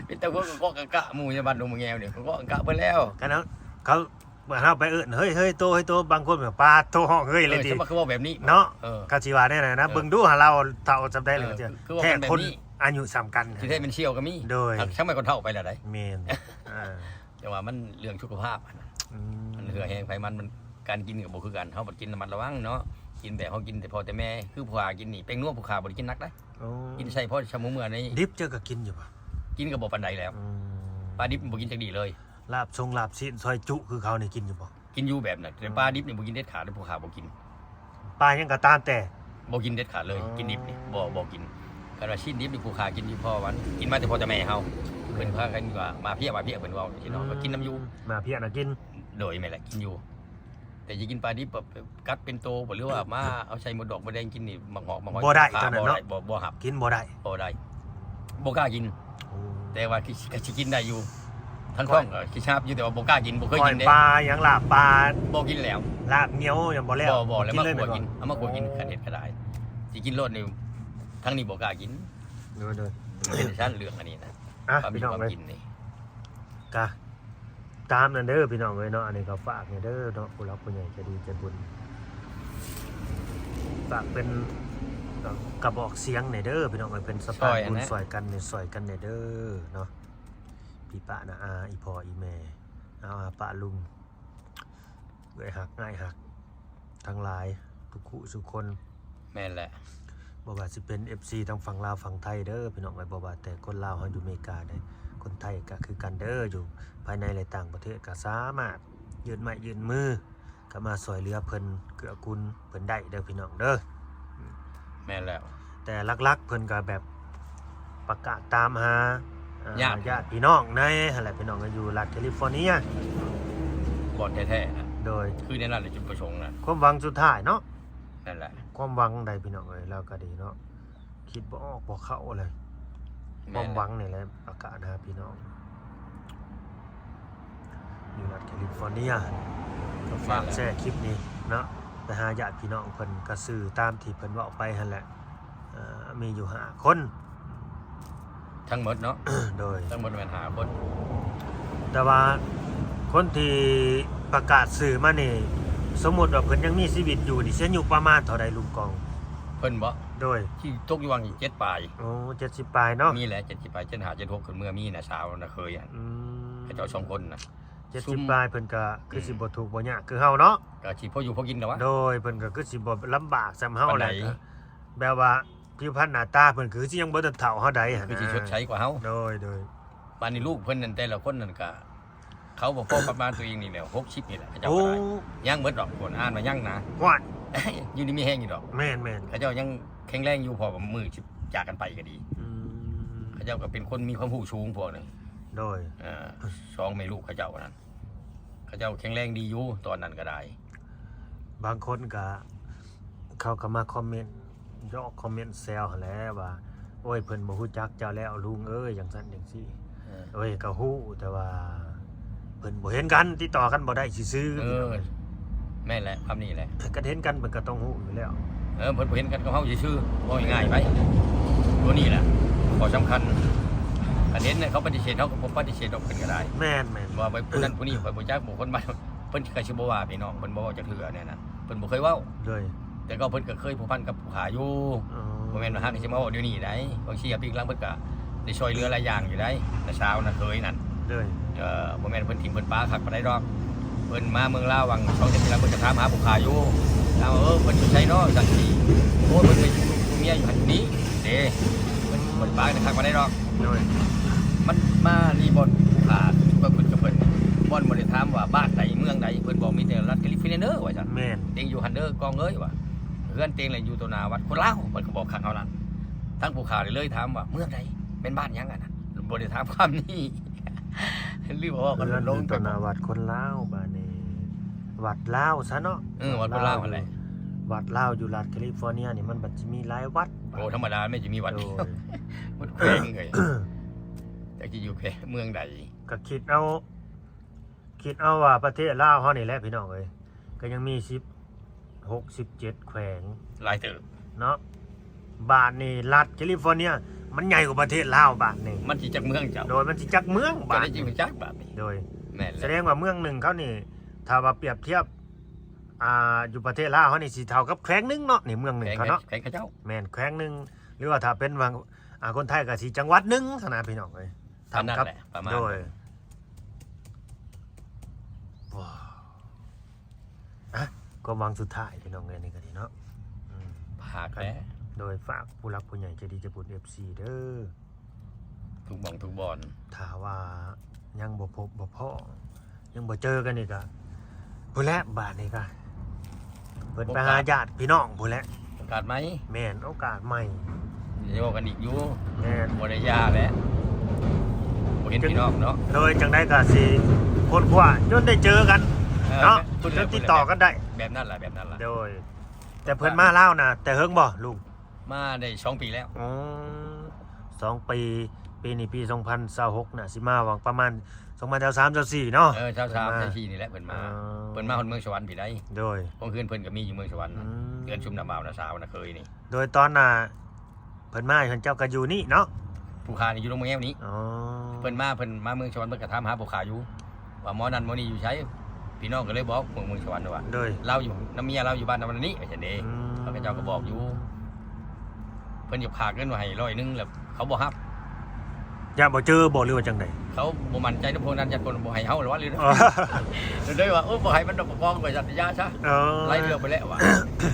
ເປັນຕາຫົວກະເກາະກະກະ ໝູ່ໃນບ້ານດົງມະແງວນີ້ ກະເກາະກະກະໄປແລ້ວ ຄັນເຮົາ ເຂົາ ເຮົາໄປເອີ້ນ ເຮີ້ຍ ເຮີ້ຍ ໂຕ ເຮີ້ຍ ໂຕ ບາງຄົນກໍປາດ ໂຕ ຮ້ອງເຮີ້ຍເລີຍຕິ ເອີ ເນາະ ເອີ ເຂົາຊິວ່າແນວນັ້ນນະ ເອີ ເບິ່ງດູຫາລາວເຖົ້າສ່ຳໃດ ເອີ ແລ້ວ ຄືວ່າ ແທ້ ຄົນອາຍຸສ່ຳກັນ ທີ່ແທ້ແມ່ນສ່ຽວກໍມີ ໂດຍ ຊ່າງໄປຄົນເຖົ້າໄປແລ້ວໃດ໋ ແມ່ນ ອ່າ ແຕ່ວ່າມັນເລື່ອງສຸຂະພາບຫັ້ນນະ ອືມ ມັນເຫື່ອແຮງໃຜມັນ ມັນ ການກິນກໍບໍ່ຄືກັນ ເຮົາບັດກິນລະມັດລະວັງເນາະ ກິນແບບເຮົາກິນແຕ່ພໍ່ແຕ່ແມ່ ຄືຜູ້ຂ້າກິນນີ້ ແປ້ງນົວຜູ້ຂ້າບໍ່ໄດ້ກິນໜັກໄດ໋ ໂອ້ ກິນໃສ່ພໍຊຳມື້ເມື່ອນີ້ ດິບເຈົ້າກໍກິນຢູ່ບໍ່? ກິນກໍບໍ່ປານໃດແລ້ວ ອືມ ປາດິບບໍ່ກິນຈັກດີ້ເລີຍ ລາບຊົງລາບຊີ້ນ ຊອຍຈຸ ຄືເຂົານີ້ກິນຢູ່ບໍ່? ກິນຢູ່ແບບນັ້ນ ແຕ່ປາດິບນີ້ບໍ່ກິນເດັດຂາດເລີຍ ຜູ້ຂ້າບໍ່ກິນ ປາຫຍັງກໍຕາມແຕ່ ບໍ່ກິນເດັດຂາດເລີຍ ອໍ ກິນດິບນີ້ ບໍ່ ບໍ່ກິນ ຄັນວ່າຊີ້ນດິບນີ້ຜູ້ຂ້າກິນຢູ່ ເພາະວ່າກິນມາແຕ່ພໍ່ແຕ່ແມ່ເຮົາ ເພິ່ນພາກັນວ່າໝາເພຍ ໝາເພຍ ເພິ່ນເວົ້າຈັ່ງຊີ້ເນາະ ອືມ ກໍກິນນຳຢູ່ ໝາເພຍນະກິນ ໂດຍ ແມ່ນແຫຼະ ກິນຢູ່ ແຕ່ຈະກິນປາດິບແບບກັດເປັນໂຕບໍ່ ຫຼືວ່າມາເອົາໃສ່ໝົດດອກໝົດແດງກິນນີ້ ໝາກຫອກໝາກຫອຍ ບໍ່ໄດ້ ຜູ້ຂ້າ ຕອນນັ້ນເນາະ ບໍ່ໄດ້ ບໍ່ ບໍ່ຮັບ ກິນບໍ່ໄດ້ ບໍ່ໄດ້ ບໍ່ກ້າກິນ ໂອ້ ແຕ່ວ່າກໍຊິກິນໄດ້ຢູ່ ທັງທ້ອງກໍຊິຊາບຢູ່ ແຕ່ວ່າບໍ່ກ້າກິນ ບໍ່ເຄີຍກິນເດ້ ກ້ອຍປາຫຍັງ ລາບປາ ບໍ່ກິນແລ້ວ ລາບໜຽວຍັງບໍ່ແລ້ວ ບໍ່ ບໍ່ ບໍ່ກິນເລີຍ ບໍ່ກິນ ເອົາມາຂົ້ວກິນ ຄັນເຮັດກໍໄດ້ ຊິກິນໂລດນີ້ ທາງນີ້ບໍ່ກ້າກິນ ໂດຍໆ ເປັນຊັ້ນເລື່ອງອັນນີ້ນະ ອ່ະ ຄວາມຢູ່ ພີ່ນ້ອງ ຄວາມ ເອີຍ ກິນນີ້ ກະ ຕາມນັ້ນເດີພີ່ນ້ອງເອີຍເນາະ ອັນນີ້ກໍຝາກນີ້ເດີເນາະ ຜູ້ຫຼັກຜູ້ໃຫຍ່ໃຈດີໃຈບຸນ ຝາກເປັນ ກະບອກສຽງແດ່ເດີພີ່ນ້ອງເອີຍ ເປັນສະພານບຸນຊ່ອຍກັນແດ່ ຊ່ອຍກັນແດ່ເດີເນາະ ພີ່ປ້ານ້າອາ ອີ່ພໍ່ອີ່ແມ່ ອາ ອາປ້າລຸງ ເອື້ອຍຮັກ ອ້າຍຮັກ ທັງຫຼາຍທຸກຄູ່ສູ່ຄົນ. ແມ່ນແຫຼະ ບໍ່ວ່າຊິເປັນເອັຟຊີທາງຝັ່ງລາວຝັ່ງໄທເດີພີ່ນ້ອງເອີຍ ບໍ່ວ່າແຕ່ຄົນລາວເຮົາຢູ່ເມກາໃດ ຄົນໄທກະຄືກັນເດີ ຢູ່ພາຍໃນ ແລະ ຕ່າງປະເທດ ກະສາມາດຍື່ນໄມ້ຍື່ນມື ກະມາຊ່ອຍເຫຼືອເພິ່ນ ເກື້ອກູນເພິ່ນໄດ້ເດີພີ່ນ້ອງເດີ. ແມ່ນແລ້ວ ແຕ່ຫຼັກໆ ເພິ່ນກະແບບປະກາດຕາມຫາ ຍາດ ຍາດພີ່ນ້ອງໃນຫັ້ນແຫຼະພີ່ນ້ອງ ຢູ່ລັດແຄລິຟໍເນຍ ບ່ອນແທ້ໆນະ ໂດຍ ຄືແນວນັ້ນແຫຼະ ຈຸດປະສົງນະ ຄວາມຫວັງສຸດທ້າຍເນາະ. ນັ້ນແຫຼະ ຄວາມຫວັງໃດພີ່ນ້ອງເອີຍ ລາວກະດີເນາະ ຄິດບໍ່ອອກບໍ່ເຂົ້າເລີຍ. ຄວາມຫວັງນີ້ແຫຼະ ປະກາດຫາພີ່ນ້ອງ ຢູ່ລັດແຄລິຟໍເນຍ ກະຝາກແຊຄລິບນີ້ເນາະ ໄປຫາຍາດພີ່ນ້ອງເພິ່ນ ກະສື່ຕາມທີ່ເພິ່ນເວົ້າໄປຫັ້ນແຫຼະ ເອີ ມີຢູ່ຫ້າຄົນ ທັງໝົດເນາະ ໂດຍ ທັງໝົດແມ່ນຫ້າຄົນ ແຕ່ວ່າຄົນທີ່ປະກາດຊື່ມານີ້ ສົມມຸດວ່າເພິ່ນຍັງມີຊີວິດຢູ່ນີ້ ຊິອາຍຸປະມານເທົ່າໃດ ລຸງກອງ? ເພິ່ນບໍ? ໂດຍ ທີ່ຕົກຢູ່ຫວ່າງເຈັດປາຍ ໂອ້ ເຈັດສິບປາຍເນາະ ມີແຫຼະ ເຈັດສິບປາຍ ເຈັດຫ້າ ເຈັດຫົກ ຂຶ້ນເມືອມີນະ ສາວນະເຄີຍ ອືມ ເຂົາເຈົ້າສອງຄົນນະ ເຈັດສິບປາຍ ເພິ່ນກະຄືຊິບໍ່ທຸກບໍ່ຍາກຄືເຮົາເນາະ ກະຊິພໍຢູ່ພໍກິນແລ້ວວະ ໂດຍ ເພິ່ນກະຄືຊິບໍ່ລຳບາກສ່ຳເຮົາແຫຼະ ແບບວ່າ ຜິວພັນໜ້າຕາເພິ່ນຄືຊິຍັງບໍ່ທັນເຖົ້າເຮົາໃດຫັ້ນ ຄືຊິຊົດໃຊ້ກວ່າເຮົາ ໂດຍ ໂດຍ ບາດນີ້ລູກເພິ່ນນັ້ນ ແຕ່ລະຄົນນັ້ນກະ ເຂົາບໍ່ພໍປະມານຕົວເອງນີ້ແຫຼະ ຫົກສິບນີ້ແຫຼະ ເຂົາເຈົ້າກະໄດ້ ຍັງເບິດດອກ ຄວນອ່ານວ່າຍັງນະ ຫ້ວຍ ຢູ່ດີມີແຮງຢູ່ດອກ ແມ່ນໆ ເຂົາເຈົ້າຍັງແຂງແຮງຢູ່ ເພາະວ່າມື້ຊິຈາກກັນໄປກະດີ ອືມ ເຂົາເຈົ້າກະເປັນຄົນມີຄວາມຮູ້ສູງພວກໜຶ່ງ ໂດຍ ເອີ ສອງແມ່ລູກເຂົາເຈົ້ານັ້ນ ເຂົາເຈົ້າແຂງແຮງດີຢູ່ຕອນນັ້ນກະໄດ້ ບາງຄົນກະ ເຂົາກະມາຄອມເມັນ ຢອກຄອມເມັນແຊວຫັ້ນແຫຼະວ່າ ໂອ້ຍ ເພິ່ນບໍ່ຮູ້ຈັກເຈົ້າແລ້ວລຸງເອີຍ ຈັ່ງຊັ້ນຈັ່ງຊີ້ ເອີ ໂອ້ຍ ກະຮູ້ ແຕ່ວ່າເພິ່ນບໍ່ເຫັນກັນ ຕິດຕໍ່ກັນບໍ່ໄດ້ຊື່ໆ ເອີ ແມ່ນແຫຼະ ຄຳນີ້ແຫຼະ ຄັນເຫັນກັນເພິ່ນກະຕ້ອງຮູ້ຢູ່ແລ້ວ ເອີ ເພິ່ນບໍ່ເຫັນກັນກັບເຮົາຊື່ໆ ເວົ້າງ່າຍໆໄປ ໂຕນີ້ແຫຼະ ຂໍ້ສຳຄັນ ຄັນເຫັນເຂົາປະຕິເສດ ເຮົາກະບໍ່ປະຕິເສດດອກ ເພິ່ນກະໄດ້ ແມ່ນໆ ວ່າໄປຜູ້ນັ້ນຜູ້ນີ້ ຂ້ອຍບໍ່ຈັກ ບໍ່ຄົນບ້ານ ເພິ່ນກະຊິບໍ່ວ່າພີ່ນ້ອງ ເພິ່ນບໍ່ເວົ້າຈັກເທື່ອແນວນັ້ນ ເພິ່ນບໍ່ເຄີຍເວົ້າ ໂດຍ ແຕ່ເກົ່າເພິ່ນກະເຄີຍພົວພັນກັບຜູ້ຂ້າຢູ່ ອໍ ບໍ່ແມ່ນວ່າຫາກະຊິມາເວົ້າດຽວນີ້ໃດ໋ ບາງທີປີຫຼັງເພິ່ນກະໄດ້ຊ່ອຍເຫຼືອຫຼາຍຢ່າງຢູ່ໃດ໋ ນະສາວນະເຄີຍນັ້ນ ໂດຍ ເອີ ບໍ່ແມ່ນເພິ່ນຖິ້ມເພິ່ນປາຄັກປານໃດດອກ ເພິ່ນມາເມືອງລາວຫວ່າງສອງເດືອນທີ່ແລ້ວ ເພິ່ນກະຖາມຫາຜູ້ຂ້າຢູ່ ຖາມວ່າ ເອີ ເພິ່ນຢູ່ໃສເນາະ ຈັ່ງຊີ້ ໂອ້ ເພິ່ນກະຢູ່ ເພິ່ນເມຍຢູ່ຫັ້ນຢູ່ນີ້ເດ້ ເພິ່ນ ເພິ່ນປາກະທັກມາໄດ້ດອກ ໂດຍ ມັນມານີ້ບ່ອນຜູ້ຂ້າ ຄືເພິ່ນກະເພິ່ນ ບ່ອນບໍ່ໄດ້ຖາມວ່າບ້ານໃດເມືອງໃດ ເພິ່ນບອກມີແຕ່ລັດແຄລິຟໍເນຍເດີ ວ່າຊັ້ນ ແມ່ນ ເຕັງຢູ່ຫັ້ນເດີກອງເອີຍ ວ່າ ເຮືອນເຕັງລະຢູ່ຕໍ່ໜ້າວັດຄົນລາວ ເພິ່ນກະບອກຄັກເຮົານັ້ນ ທາງຜູ້ຂ້າເລີຍຖາມວ່າ ເມືອງໃດ ແມ່ນບ້ານຫຍັງຫັ້ນນະ ບໍ່ໄດ້ຖາມຄວາມນີ້ ຫຼືວ່າເວົ້າກັນລົງ ເຮືອນຢູ່ຕໍ່ໜ້າວັດຄົນລາວ ບາດນີ້ ວັດລາວຊະເນາະ ເອີ ວັດຄົນລາວຫັ້ນແຫຼະ ວັດລາວຢູ່ລັດແຄລິຟໍເນຍນີ້ ມັນບັດຊິມີຫຼາຍວັດ ໂອ້ ທຳມະດາແມ່ນຊິມີວັດດຽວ ໂດຍ ໝົດແຂວງເລີຍ ຈັກຊິຢູ່ແຂວງເມືອງໃດ ກະຄິດເອົາ ຄິດເອົາວ່າປະເທດລາວເຮົານີ້ແຫຼະພີ່ນ້ອງເອີຍ ກະຍັງມີສິບຫົກ ສິບເຈັດແຂວງ ຫຼາຍເຕີບເນາະ ບາດນີ້ລັດແຄລິຟໍເນຍ ມັນໃຫຍ່ກວ່າປະເທດລາວບາດນີ້ ມັນຊິຈັກເມືອງເຈົ້າ ໂດຍ ມັນຊິຈັກເມືອງບາດນີ້ ຈັກບາດນີ້ ໂດຍ ແມ່ນແຫຼະ ສະແດງວ່າເມືອງໜຶ່ງເຂົານີ້ ຖ້າວ່າປຽບທຽບ ອ່າ ຢູ່ປະເທດລາວເຮົານີ້ ຊິເທົ່າກັບແຂວງໜຶ່ງເນາະ ນີ້ເມືອງໜຶ່ງເຂົາເນາະ ແຂວງເຂົາເຈົ້າ ແມ່ນ ແຂວງໜຶ່ງ ຫຼືວ່າຖ້າເປັນວ່າ ອ່າ ຄົນໄທກະຊິຈັງຫວັດໜຶ່ງຊັ້ນນະພີ່ນ້ອງເອີຍ ເທົ່າກັບ ປະມານ ໂດຍ ວ້າວ ອ່ະ ຄວາມຫວັງສຸດທ້າຍພີ່ນ້ອງເອີຍ ນີ້ກະດີເນາະ ອືມ ຝາກແດ່ ໂດຍ ຝາກຜູ້ຫຼັກຜູ້ໃຫຍ່ໃຈດີໃຈບຸນ ເອັຟຊີ ເດີ ທຸກໝ່ອງທຸກບ່ອນ ຖ້າວ່າຍັງບໍ່ພົບບໍ່ພໍ້ ຍັງບໍ່ເຈີກັນອີກກະ ພຸ້ນແຫຼະ ບາດນີ້ກະ ເພິ່ນໄປຫາຍາດພີ່ນ້ອງພຸ້ນແຫຼະ ໂອກາດໃໝ່ ແມ່ນ ໂອກາດໃໝ່ ຊິເວົ້າກັນອີກຢູ່ ແມ່ນ ບໍ່ໄດ້ຢ່າແຫຼະ ບໍ່ເຫັນພີ່ນ້ອງເນາະ ໂດຍ ຈັ່ງໃດກະຊິຄົ້ນຄວ້າຈົນໄດ້ເຈີກັນ ເອີ ເນາະ ຈົນຕິດຕໍ່ກັນໄດ້ ແບບນັ້ນລະ ແບບນັ້ນລະ ໂດຍ ແຕ່ເພິ່ນມາລາວນະ ແຕ່ເຫິງບໍ່ລຸງ? ມາໄດ້ສອງປີແລ້ວ ອໍ ສອງປີ ປີນີ້ປີສອງພັນຊາວຫົກນະ ຊິມາຫວ່າງປະມານສອງພັນຊາວສາມ ຊາວສີ່ເນາະ ເອີ ຊາວສາມ ຊາວສີ່ນີ້ແຫຼະເພິ່ນມາ ເພິ່ນມາຮອດເມືອງສະຫວັນພີ້ໃດ໋ ໂດຍ ຂອງເຮືອນເພິ່ນກະມີຢູ່ເມືອງສະຫວັນ ອືມ ເຮືອນຊຸມນ້າບ່າວນ້າສາວນ້າເຄີຍນີ້ ໂດຍຕອນນ່າ ເພິ່ນມາເພິ່ນເຈົ້າກະຢູ່ນີ້ເນາະ ຜູ້ຂ້ານີ້ຢູ່ໂລງແຮມນີ້ ອໍ ເພິ່ນມາ ເພິ່ນມາເມືອງສະຫວັນ ເພິ່ນກະຖາມຫາຜູ້ຂ້າຢູ່ ວ່າໝໍນັ້ນໝໍນີ້ຢູ່ໃສ ພີ່ນ້ອງກະເລີຍບອກເມືອງ ເມືອງສະຫວັນວ່າ ໂດຍ ລາວຢູ່ນຳເມຍລາວຢູ່ບ້ານນັ້ນນີ້ ວ່າຊັ້ນເດ້ ອືມ ເຂົາເຈົ້າກະບອກຢູ່ ພິ່ນຢາກຝາກເງິນໄວ້ໃຫ້ຮ້ອຍໜຶ່ງ ແລ້ວເຂົາບໍ່ຮັບ. ຢ້ານບໍ່ເຈີບໍ່ ຫຼືວ່າຈັ່ງໃດ? ເຂົາບໍ່ໝັ້ນໃຈນຳພວກນັ້ນ ຢ້ານເພິ່ນບໍ່ໃຫ້ເຮົາລະວ່າ ຫຼື ເລີຍວ່າ ໂອ້ ບໍ່ໃຫ້ມັນດອກ ປະກອງໄວ້ສັດຍາຊະ. ເອີ ຫຼາຍເທື່ອໄປແລ້ວວ່າ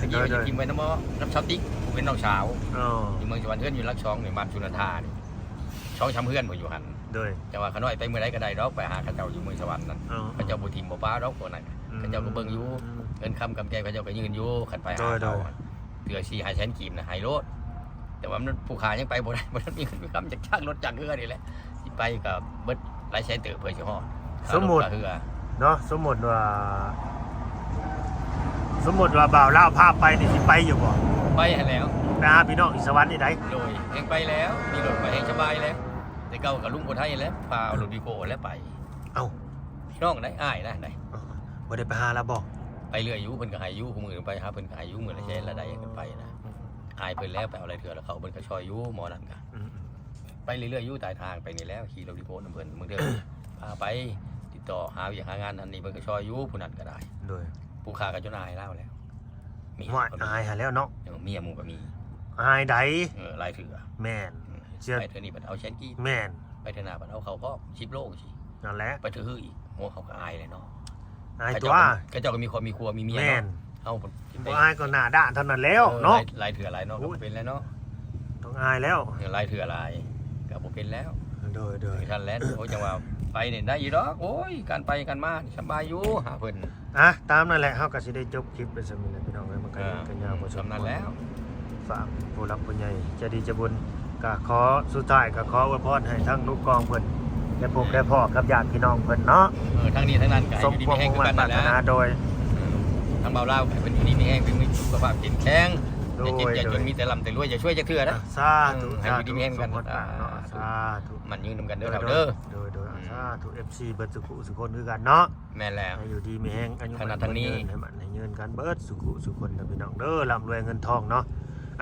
ຕະກີ້ວ່າຈະຖິ້ມໄວ້ນຳ ນຳສາວຕິກ ຜູ້ເປັນນ້ອງສາວ ເອີ ຢູ່ເມືອງສະຫວັນ ເຮືອນຢູ່ຫຼັກສອງນີ້ ບ້ານສຸນນະທານີ້ ສອງສາມເຮືອນພຸ້ນຢູ່ຫັ້ນ. ໂດຍ ຈັ່ງວ່າຂ້ານ້ອຍໄປມື້ໃດກໍໄດ້ດອກ ໄປຫາເຂົາເຈົ້າຢູ່ເມືອງສະຫວັນນັ້ນ ເອີ ເຂົາເຈົ້າບໍ່ຖິ້ມບໍ່ປະດອກພວກນັ້ນ ເຂົາເຈົ້າກໍເບິ່ງຢູ່ ເງິນຄຳກຳແກງເຂົາເຈົ້າກໍຍື່ນຢູ່ ຄັນໄປຫາເຂົາ ເທື່ອສີ່ຫ້າແສນກີບນະ ໃຫ້ໂລດ. ແຕ່ວ່າມັນ ຜູ້ຂ້າຍັງໄປບໍ່ໄດ້ ບໍ່ທັນມີເງິນມີຄຳ ຈັກຈ້າງລົດຈ້າງເຮືອນີ້ແຫຼະ ຊິໄປກໍເບິດຫຼາຍແສນເຕີບເພື່ອຊິຮອດ ສົມມຸດເຮືອເນາະ ສົມມຸດວ່າ ສົມມຸດວ່າບ່າວລາວພາໄປນີ້ ຊິໄປຢູ່ບໍ່? ໄປຫັ້ນແຫຼ້ວ ໄປຫາພີ່ນ້ອງຢູ່ສະຫວັນນີ້ໃດ໋. ໂດຍ ແຮ່ງໄປແລ້ວ ມີລົດໄປແຮ່ງສະບາຍແລ້ວ ແຕ່ເກົ່າກໍລຸງຜູ້ໄທແຫຼະ ພາເອົາລົດວີໂກ້ແຫຼະໄປ. ເອົ້າ ພີ່ນ້ອງໃດ໋ ອ້າຍນະໃດ໋. ບໍ່ໄດ້ໄປຫາລາວບໍ່? ໄປເລື້ອຍຢູ່ ເພິ່ນກໍໃຫ້ຢູ່ ຄູ່ມື້ໄປຫາເພິ່ນກໍໃຫ້ຢູ່ ມື້ລະແສນລະໃດ ເພິ່ນໄປນະ. ອາຍເພິ່ນແລ້ວ ໄປເອົາຫຼາຍເທື່ອແລ້ວ ເຂົາເພິ່ນກໍຊ່ອຍຢູ່ ໝໍນັ້ນກະ ອືມໆ ໄປເລື້ອຍໆຢູ່ ຕາຍທາງໄປນີ້ແຫຼ້ວ ຂີ່ລົດວີໂກ້ນຳເພິ່ນ ບາງເທື່ອພາໄປ ຕິດຕໍ່ຫາວຽກຫາງານ ອັນນີ້ເພິ່ນກໍຊ່ອຍຢູ່ ຜູ້ນັ້ນກໍໄດ້. ໂດຍ ຜູ້ຂ້າກໍຈົນອາຍລາວແລ້ວ. ໂອ້ຍ ອາຍຫັ້ນແລ້ວເນາະ ເອີ ເມຍໝູ່ກໍມີ ອາຍໃດ໋. ເອີ ຫຼາຍເທື່ອ ແມ່ນ ອືມ ເຊື່ອ ໄປເທື່ອນີ້ບັດເອົາແສນກີບ ແມ່ນ ໄປເທື່ອໜ້າບັດເອົາເຂົ້າພ້ອມສິບໂລຊີ້ ນັ້ນແຫຼະ ໄປເທື່ອຮືອີກ ໂອ້ ເຮົາກໍອາຍແຫຼະເນາະ. ອາຍຕົວະ ເຂົາເຈົ້າກໍມີຄອບມີຄົວມີເມຍເນາະ ແມ່ນ ເຮົາບໍ່ອາຍກໍໜ້າດ້ານເທົ່ານັ້ນແລ້ວເນາະ. ເອີ ຫຼາຍ ຫຼາຍເທື່ອຫຼາຍເນາະ ກໍບໍ່ເປັນແລ້ວເນາະ ຕ້ອງອາຍແລ້ວ ເອີ ຫຼາຍເທື່ອຫຼາຍກໍບໍ່ເປັນແລ້ວ. ໂດຍໆ ຈັ່ງຊັ້ນແຫຼະ ໂອ້ຍ ຈັ່ງວ່າໄປນີ້ໄດ້ຢູ່ດອກ ໂອ້ຍ ການໄປການມາສະບາຍຢູ່ ຫາເພິ່ນ ອ່ະ ຕາມນັ້ນແຫຼະ ເຮົາກໍຊິໄດ້ຈົບຄລິບໄປສ່ຳນີ້ແຫຼະ ພີ່ນ້ອງເອີຍ ມັນກໍ ອ່າ ກໍຍາວພໍສົມຄວນ ສ່ຳນັ້ນແລ້ວ. ຝາກຜູ້ຫຼັກຜູ້ໃຫຍ່ໃຈດີໃຈບຸນ ກໍຂໍ ສຸດທ້າຍກໍຂໍອວຍພອນໃຫ້ທັງລູກກອງເພິ່ນໄດ້ພົບ ອືມ ໄດ້ພໍ້ກັບຍາດພີ່ນ້ອງເພິ່ນເນາະ ເອີ ທັງນີ້ທັງນັ້ນກໍໃຫ້ຢູ່ດີມີແຮງຄືກັນນັ້ນແຫຼະ ສົມຄວາມມຸ່ງມາດປາດຖະໜາ ໂດຍ ອືມ ທາງບ່າວລາວໃຫ້ເພິ່ນຢູ່ດີມີແຮງ ເພິ່ນມີສຸຂະພາບເຂັ້ມແຂງ ໂດຍ ຢ່າເຈັບຢ່າຈົນ ມີແຕ່ລ່ຳແຕ່ລວຍ ຢ່າຊວຍຈັກເທື່ອເດີ ສາທຸ ອືມ ໃຫ້ຢູ່ດີມີແຮງນຳກັນ ສົມຄວາມປາດຖະໜາເນາະ ສາທຸ ໝັ້ນຍືນນຳກັນເດີ ເອີ ເຈົ້າເດີ ໂດຍໆ ອືມ ສາທຸ ເອັຟຊີ ເບິດສູ່ຜູ້ສູ່ຄົນຄືກັນເນາະ. ແມ່ນແລ້ວ ໃຫ້ຢູ່ດີມີແຮງ ອາຍຸໝັ້ນຂວັນຍືນ ໃຫ້ໝັ້ນໃຫ້ຍືນກັນເບິດສູ່ຜູ້ສູ່ຄົນເດີ ພີ່ນ້ອງເດີ ລ່ຳລວຍເງິນທອງເນາະ.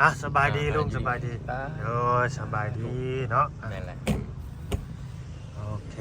ອ່ະ ສະບາຍດີ ອ່າ ລຸງ ສະບາຍດີ ສະບາຍດີ ໂດຍ ສະບາຍດີເນາະ. ແມ່ນແຫຼະ ໂອເຄ.